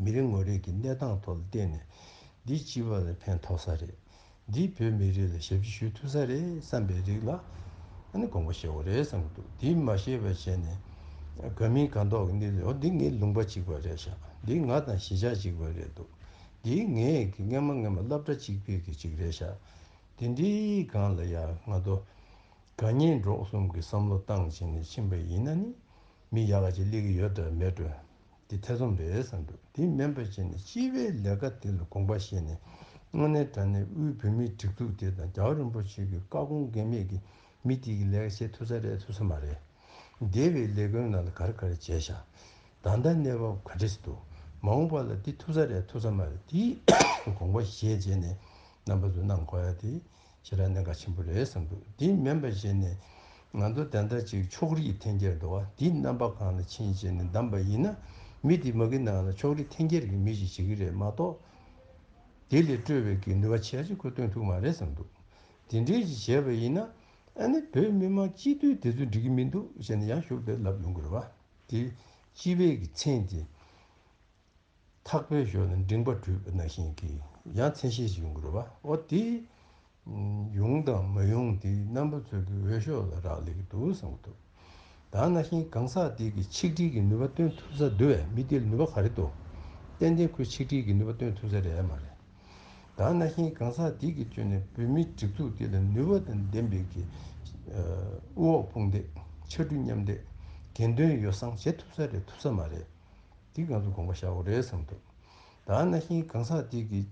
མི་རེ་ངོ་རེ་གི་གནས་སྟངས་ཐོག་ལ་བལྟས་ནས་འདི་སྤྱི་པ་ལ་ཕན་ཐོགས་ས་རེད། འདི་བོད་མི་རིགས་ལ་ཞབས་ཕྱི་ཞུ་ཐུབ་ས་རེད་བསམ་པའི་རིགས་ལ་ཨ་ནི་དགོངས་པ་བཞེས་དགོས་རེད་བསམ་གྱི་འདུག་དེ་མ་ཤེས་པ་བྱས་ནས་དགའ་མིན་དགའ་མདོག་གི་གནས་ཚུལ། འོ་འདི་ངའི་ལུང་པ་གཅིག་པ་རེད་ཤག་འདི་ང་དང་གཞིས་ཆགས་གཅིག་པ་རེད་འདུག་འདི་ངས་གི་སྔན་མ་སྔན་མ་སློབ་གྲྭ་གཅིག་པའི་གི་གཅིག་རེད་ཤག་དེ་འདྲའི་སྒང་ལ་ཡ་ང་ཚོ་དགའ་ཉེ་འགྲོགས་གསུམ་གྱི་བསམ་བློ་བཏང་བྱས་ནས་ཕྱིན་པ་ཡིན་ན་ནི་མི་ཡག་ག་ཅིག་སླེབས་ཀྱི་ཡོད་འདྲ་མེད་འགྲོ། དེ་ཐེ་ཚོམ་རེད་བསམ་འདུག་དེ་མིན་པ་བྱས་ནས་སྤྱི་པའི་ལས་ཀ་དེ་ལ་དགོངས་པ་བཞེས་ནས་དངོས་གནས་དྲང་གནས་དབུས་བོད་མིའི་སྒྲིག་འཛུགས་དེ་དང་རྒྱལ་བ་རིན་པོ་ཆེ་གི་བཀའ་དགོངས་འགལ་མེད་ཀྱི་མི་དེ་གི་ལས་ཀ་བྱེད་ཐུབ་ས་རེད་ཐུབ་ས་མ་རེད། འདས་པའི་ལས་འགུལ་ནང་ལ་ག་རེ་ག་རེ་བྱས་ཤག་ད་ལྟ་གནས་བབ་ག་འདྲ་ཞིག་འདུག་མ་འོངས་པ་ལ་འདི་ཐུབ་ས་རེད་ཐུབ་ས་མ་རེད། དེ་དགོངས་པ་བཞེས་བྱས་ནས་རྣམ་པ་ཚོས་གནང་དགོས་ཡ་དེ་ཞེ་དྲག་གནད་འགག་ཆེན་པོ་རེད་བསམ་འདུག་དེ་མིན་པ་བྱས་ནས་ང་ཚོ་ད་ལྟ་ཅིག་ཕྱོགས་རིས་འཐེན་འཁྱེར་འདུག་བ། དེ་རྣམ་པ་གང་ལ་ཕྱིན་བྱས་ནས་བདམས་པ་ཡིན་ན་མི་དེ་མ་གི་ནང་ལ་ཕྱོགས་རིས་འཐེན་འཁྱེར་གྱི་མི་ཞིག་བྱེད་ཀྱི་རེད་མ་གཏོགས། དེ་ལས་སྤྲོས་པའི་གི་ནུས་པ་ཆེ་ཆེ་ཁོས་སྟོན་ཐུབ་མ་རེད་བསམ་འདུག་དེ་འདྲའི་ཅིག་བྱས་པ་ཡིན་ན་ཨ་ནི་བོད་མི་མང་སྤྱི་འཐུས་དེ་ཚོས་འགྲིག་གི་མི་འདུག་ཟེར་ནས་ཡང་ཞུ་བསྡད་ལབ་ཡོང་གི་རེད་བ། དེ་སྤྱི་པའི་གི་མཚན་དེ་ཐག་པའི་ཞོར་ནས་མགྲིན་པ་བྲུས་པ་ནང་བཞིན་གྱི་ཡང་མཚན་ཤས་ཤིག་ཡོང་གི་རེད་བ། འོ་དེ་ཡོང་དང་མ་ཡོང་དེ་རྣམ་པ་ཚོས་ཀྱི་འོས་ཤོག་ལ་རག་ལས་ཀྱི་འདུག་བསམ་གྱི་འདུག་ད་ནང་བཞིན་གང་ཟག་དེ་གི་ཆིག་སྒྲིལ་གྱི་ནུས་པ་སྟོན་ཐུབ་ས་འདུག་བས། མི་དེ་ལ་ནུས་པ་ག་རེ་འདུག་ཏན་ཏན་ཁོས་ཆིག་སྒྲིལ་གྱི་ནུས་པ་སྟོན་ཐུབ་ས་རེད་མ་རེད། ད་ནང་བཞིན་གང་ཟག་དེ་གི་བརྒྱུད་ནས་བོད་མིའི་སྒྲིག་འཛུགས་དེ་ལ་ནུས་པ་དང་ལྡན་པའི་གི་དབུ་འོག་དཔུང་འདེགས་ཕྱར་གྲུ་མཉམ་འདེགས་འགན་འདུན་ཡོ་བསྲང་བྱེད་ཐུབ་ས་རེད་ཐུབ་ས་མ་རེད། དེ་ང་ཚོ་དགོངས་པ་བཞག་དགོས་རེད་བསམ་འདུག་ད་ནང་བཞིན་གང་ཟག་དེ་གི་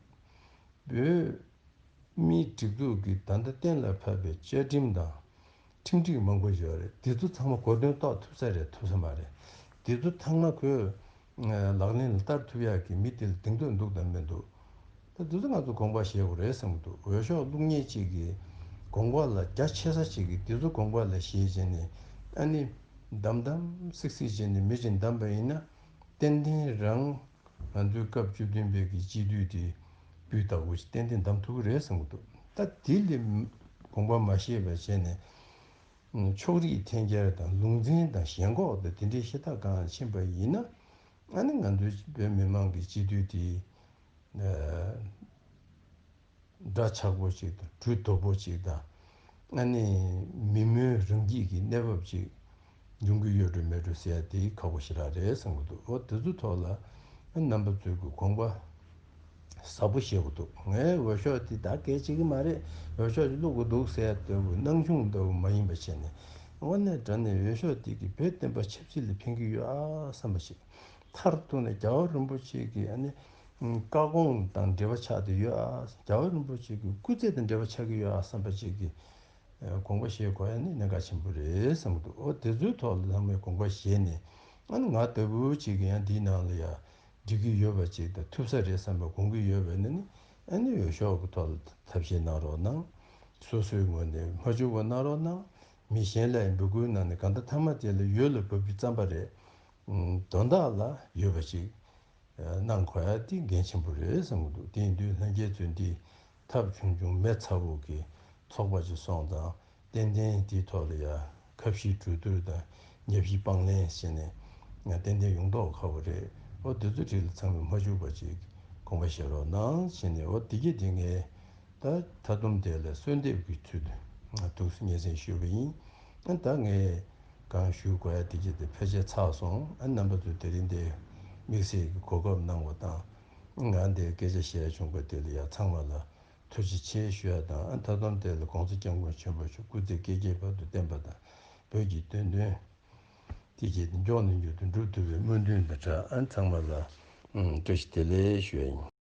བོད་མིའི་སྒྲིག་འཛུགས་ཀྱི་ད་ལྟ་གཏན་ལ་ཕབ་པའི་བཅའ་ཁྲིམས་དང་ཁྲིམས་སྒྲིག་མང་པོ་ཡོད་རེད། དེ་ཚོ་ཚང་མ་གོ་དོན་རྟོགས་ཐུབ་ས་རེད་ཐུབ་ས་མ་རེད། དེ་ཚོ་ཚང་མ་ཁོས་ལག་ལེན་ལ་བསྟར་ཐུབ་ཡག་གི་མི་དེ་ལ་གདེང་ཚོད་འདུག་དང་མི་འདུག་ད་དེ་ཚོ་ང་ཚོ་དགོངས་པ་བཞེས་དགོས་རེད་བསམ་གྱི་འདུག་འོས་ཤོག་བླུག་མཁན་གཅིག་གིས་དགོངས་པ་ལ་རྒྱ་ཆེ་ས་གཅིག་གིས་དེ་ཚོ་དགོངས་པ་ལ་བཞེས་བྱས་ནས་ཨ་ནི་འདམ་འདམ་སིག་སིག་བྱས་ནས་མི་གཅིག་འདམས་པ་ཡིན་ན་ཏན་ཏན་རང་ང་ཚོའི་སྐབས་བཅུ་བདུན་པའི་གི་སྤྱི་འཐུས་དེ་སྤུས་དག་པོ་ཞིག་ཏན་ཏན་འདམ་ཐུབ་ཀྱི་རེད་བསམ་གྱི་འདུག་ད་དེ་ལས་དགོངས་པ་མ་བཞེས་པ་བྱས་ནས་ཕྱོགས་རིས་འཐེན་འཁྱེར་དང་ལུང་འཛིན་དང་ཞེན་ཁོག་དང་དེ་འདྲའི་ཤ་སྟག་གང་ཕྱིན་པ་ཡིན་ན་ཨ་ནི་ང་ཚོའི་བོད་མི་མང་གི་སྤྱི་འཐུས་དེ་འདྲ་ཆགས་པོ་ཅིག་དང་གྲུ་དོག་པོ་ཅིག་དང་། ཨ་ནི་མི་མོས་རང་སྐྱིད་ཀྱི་གནས་བབ་ཅིག་འབྱུང་གི་ཡོད་འགྲོ་མེད་འགྲོ་ཟེར་ཡ་དེ་ཁག་པོ་ཞེ་དྲག་རེད་བསམ་གྱི་འདུག་འོ་དེ་ཚོའི་ཐོག་ལ་རྣམ་པ་ཚོས་ཀྱི་དགོངས་པ་ཟབ་པོ་བཞེས་དགོས་འདུག་ངས་འོས་ཤོག་དེ་ད་གལ་ཆེ་གི་མ་རེད། འོས་ཤོག་ཅིག་བླུག་དགོས་འདུག་ཟེར་ཡ་ལྟ་བུ་སྣང་ཆུང་ལྟ་བུ་མ་ཡིན་པ་བྱས་ནས་དངོས་གནས་དྲང་གནས་འོས་ཤོག་དེ་གིས་བོད་བསྟན་པ་ཆབ་སྲིད་ལ་ཕན་གྱི་ཡོད་ཨ་བསམ་པ་ཞིག་མཐར་གཏུགས་ནས་རྒྱལ་བ་རིན་པོ་ཆེ་གི་ཨ་ནི་བཀའ་དགོངས་དང་འབྲེལ་བ་ཆགས་བསྡད་ཡོད་ཨ། རྒྱལ་བ་རིན་པོ་ཆེ་གི་སྐུ་ཚེ་དང་འབྲེལ་བ་ཆགས་ཀྱི་ཡོད་ཨ་བསམ་པ་ཅིག་གི་དགོངས་པ་བཞེས་དགོས་ཡ་ནི་གནད་འགག་ཆེན་པོ་རེད་བསམ་གྱི་འདུག་འོ་དེ་ཚོའི་ཐོག་ལ་ཚང་མས་དགོངས་པ་བཞེས་ནས་ཨ་ནི་ང་ལྟ་བུ་ཅིག་གི་ཡང་འདིའི་ནང་ལ་ཡ་འགྲིག་གི་ཡོད་པ་ཅིག་དང་ཐུབ་ས་རེད་བསམ་པ་དགོངས་ཀྱི་ཡོད་པ་ནི་ནི་ཨ་ནི་འོས་ཤོག་གི་ཐོག་ལ་ཐབས་ཤེས་གནང་རོགས་གནང་། སོ་སོའི་ངོས་ནས་མ་འཇུག་པ་གནང་རོགས་གནང་། མི་གཞན་ལ་ཡང་འབོད་སྐུལ་གནང་ནས་གང་ལྟར་མཐའ་མ་དེ་ལ་འོས་ལ་བབས་རྒྱུ་རྩམ་པ་རེད། དོན་དག་ལ་འོས་པ་ཅིག་གནང་དགོས་ཡ་དེ་འགན་ཆེན་པོ་རེད་བསམ་གྱི་འདུག་དེ་ཡིན་དུས་ལྷན་རྒྱས་ཚོས་འདི་ཐབས་ཆུང་ཆུང་མེ་ཚ་པོ་གི་ཚོགས་པ་ཅིག་སོང་ཙང་ཏན་ཏན་དེའི་ཐོག་ལ་ཡ་ཁ་བཤད་གྲོས་བསྡུར་དང་ཉམས་ཞིབ་དཔང་ལེན་བྱས་ནས་ང་ཏན་ཏན་ཡོང་མདོག་ཁ་པོ་རེད། འོ་དེ་ཚོ་རིགས་ལ་ཚང་མས་མ་འཇུག་པ་ཅིག་དགོངས་པ་བཞེས་རོགས་གནང་བྱས་ནས་འོ་དེ་གི་དེ་ངས་ད་ད་དུང་དེ་ལ་གསོལ་འདེབས་ཀྱི་ཚུལ་དུ་ཐུགས་སུ་སྙན་སེང་ཞུས་པ་ཡིན། ཨ་ད་ངས་གང་ཞུ་དགོས་ཡ་དེ་གྱད་དེ་ཕལ་ཆེར་ཚར་སོང་། ཨ་རྣམ་པ་ཚོས་དེ་རིང་འདིར་དམིགས་བསལ་གྱི་གོ་སྐབས་གནང་བ་དང་། ང་འདིར་སྐད་ཆ་བཤད་བྱུང་བ་དེ་ལ་ཡ་ཚང་མ་ལ་ཐུགས་རྗེ་ཆེ་ཞུ་ཡ་དང་། ཨ་ད་དུང་དེ་ལ་༸གོང་ས་༸སྐྱབས་མགོན་ཆེན་པོ་མཆོག་སྐུ་ཚེ་བསྐལ་བརྒྱའི་བར་དུ་བརྟན་པ་དང་། བོད་ཀྱི་བསྟན་དོན་དེ་གྱད་དེ་མགྱོགས་ནས་མགྱོགས་དུ་འགྲུབ་ཐུབ་པའི་སྨོན་འདུན་དང་སྦྲགས་ཨ་ཚང་མ་ལ་བཀྲ་ཤིས་བདེ་ལེགས་ཞུ་ཡ་ཡིན།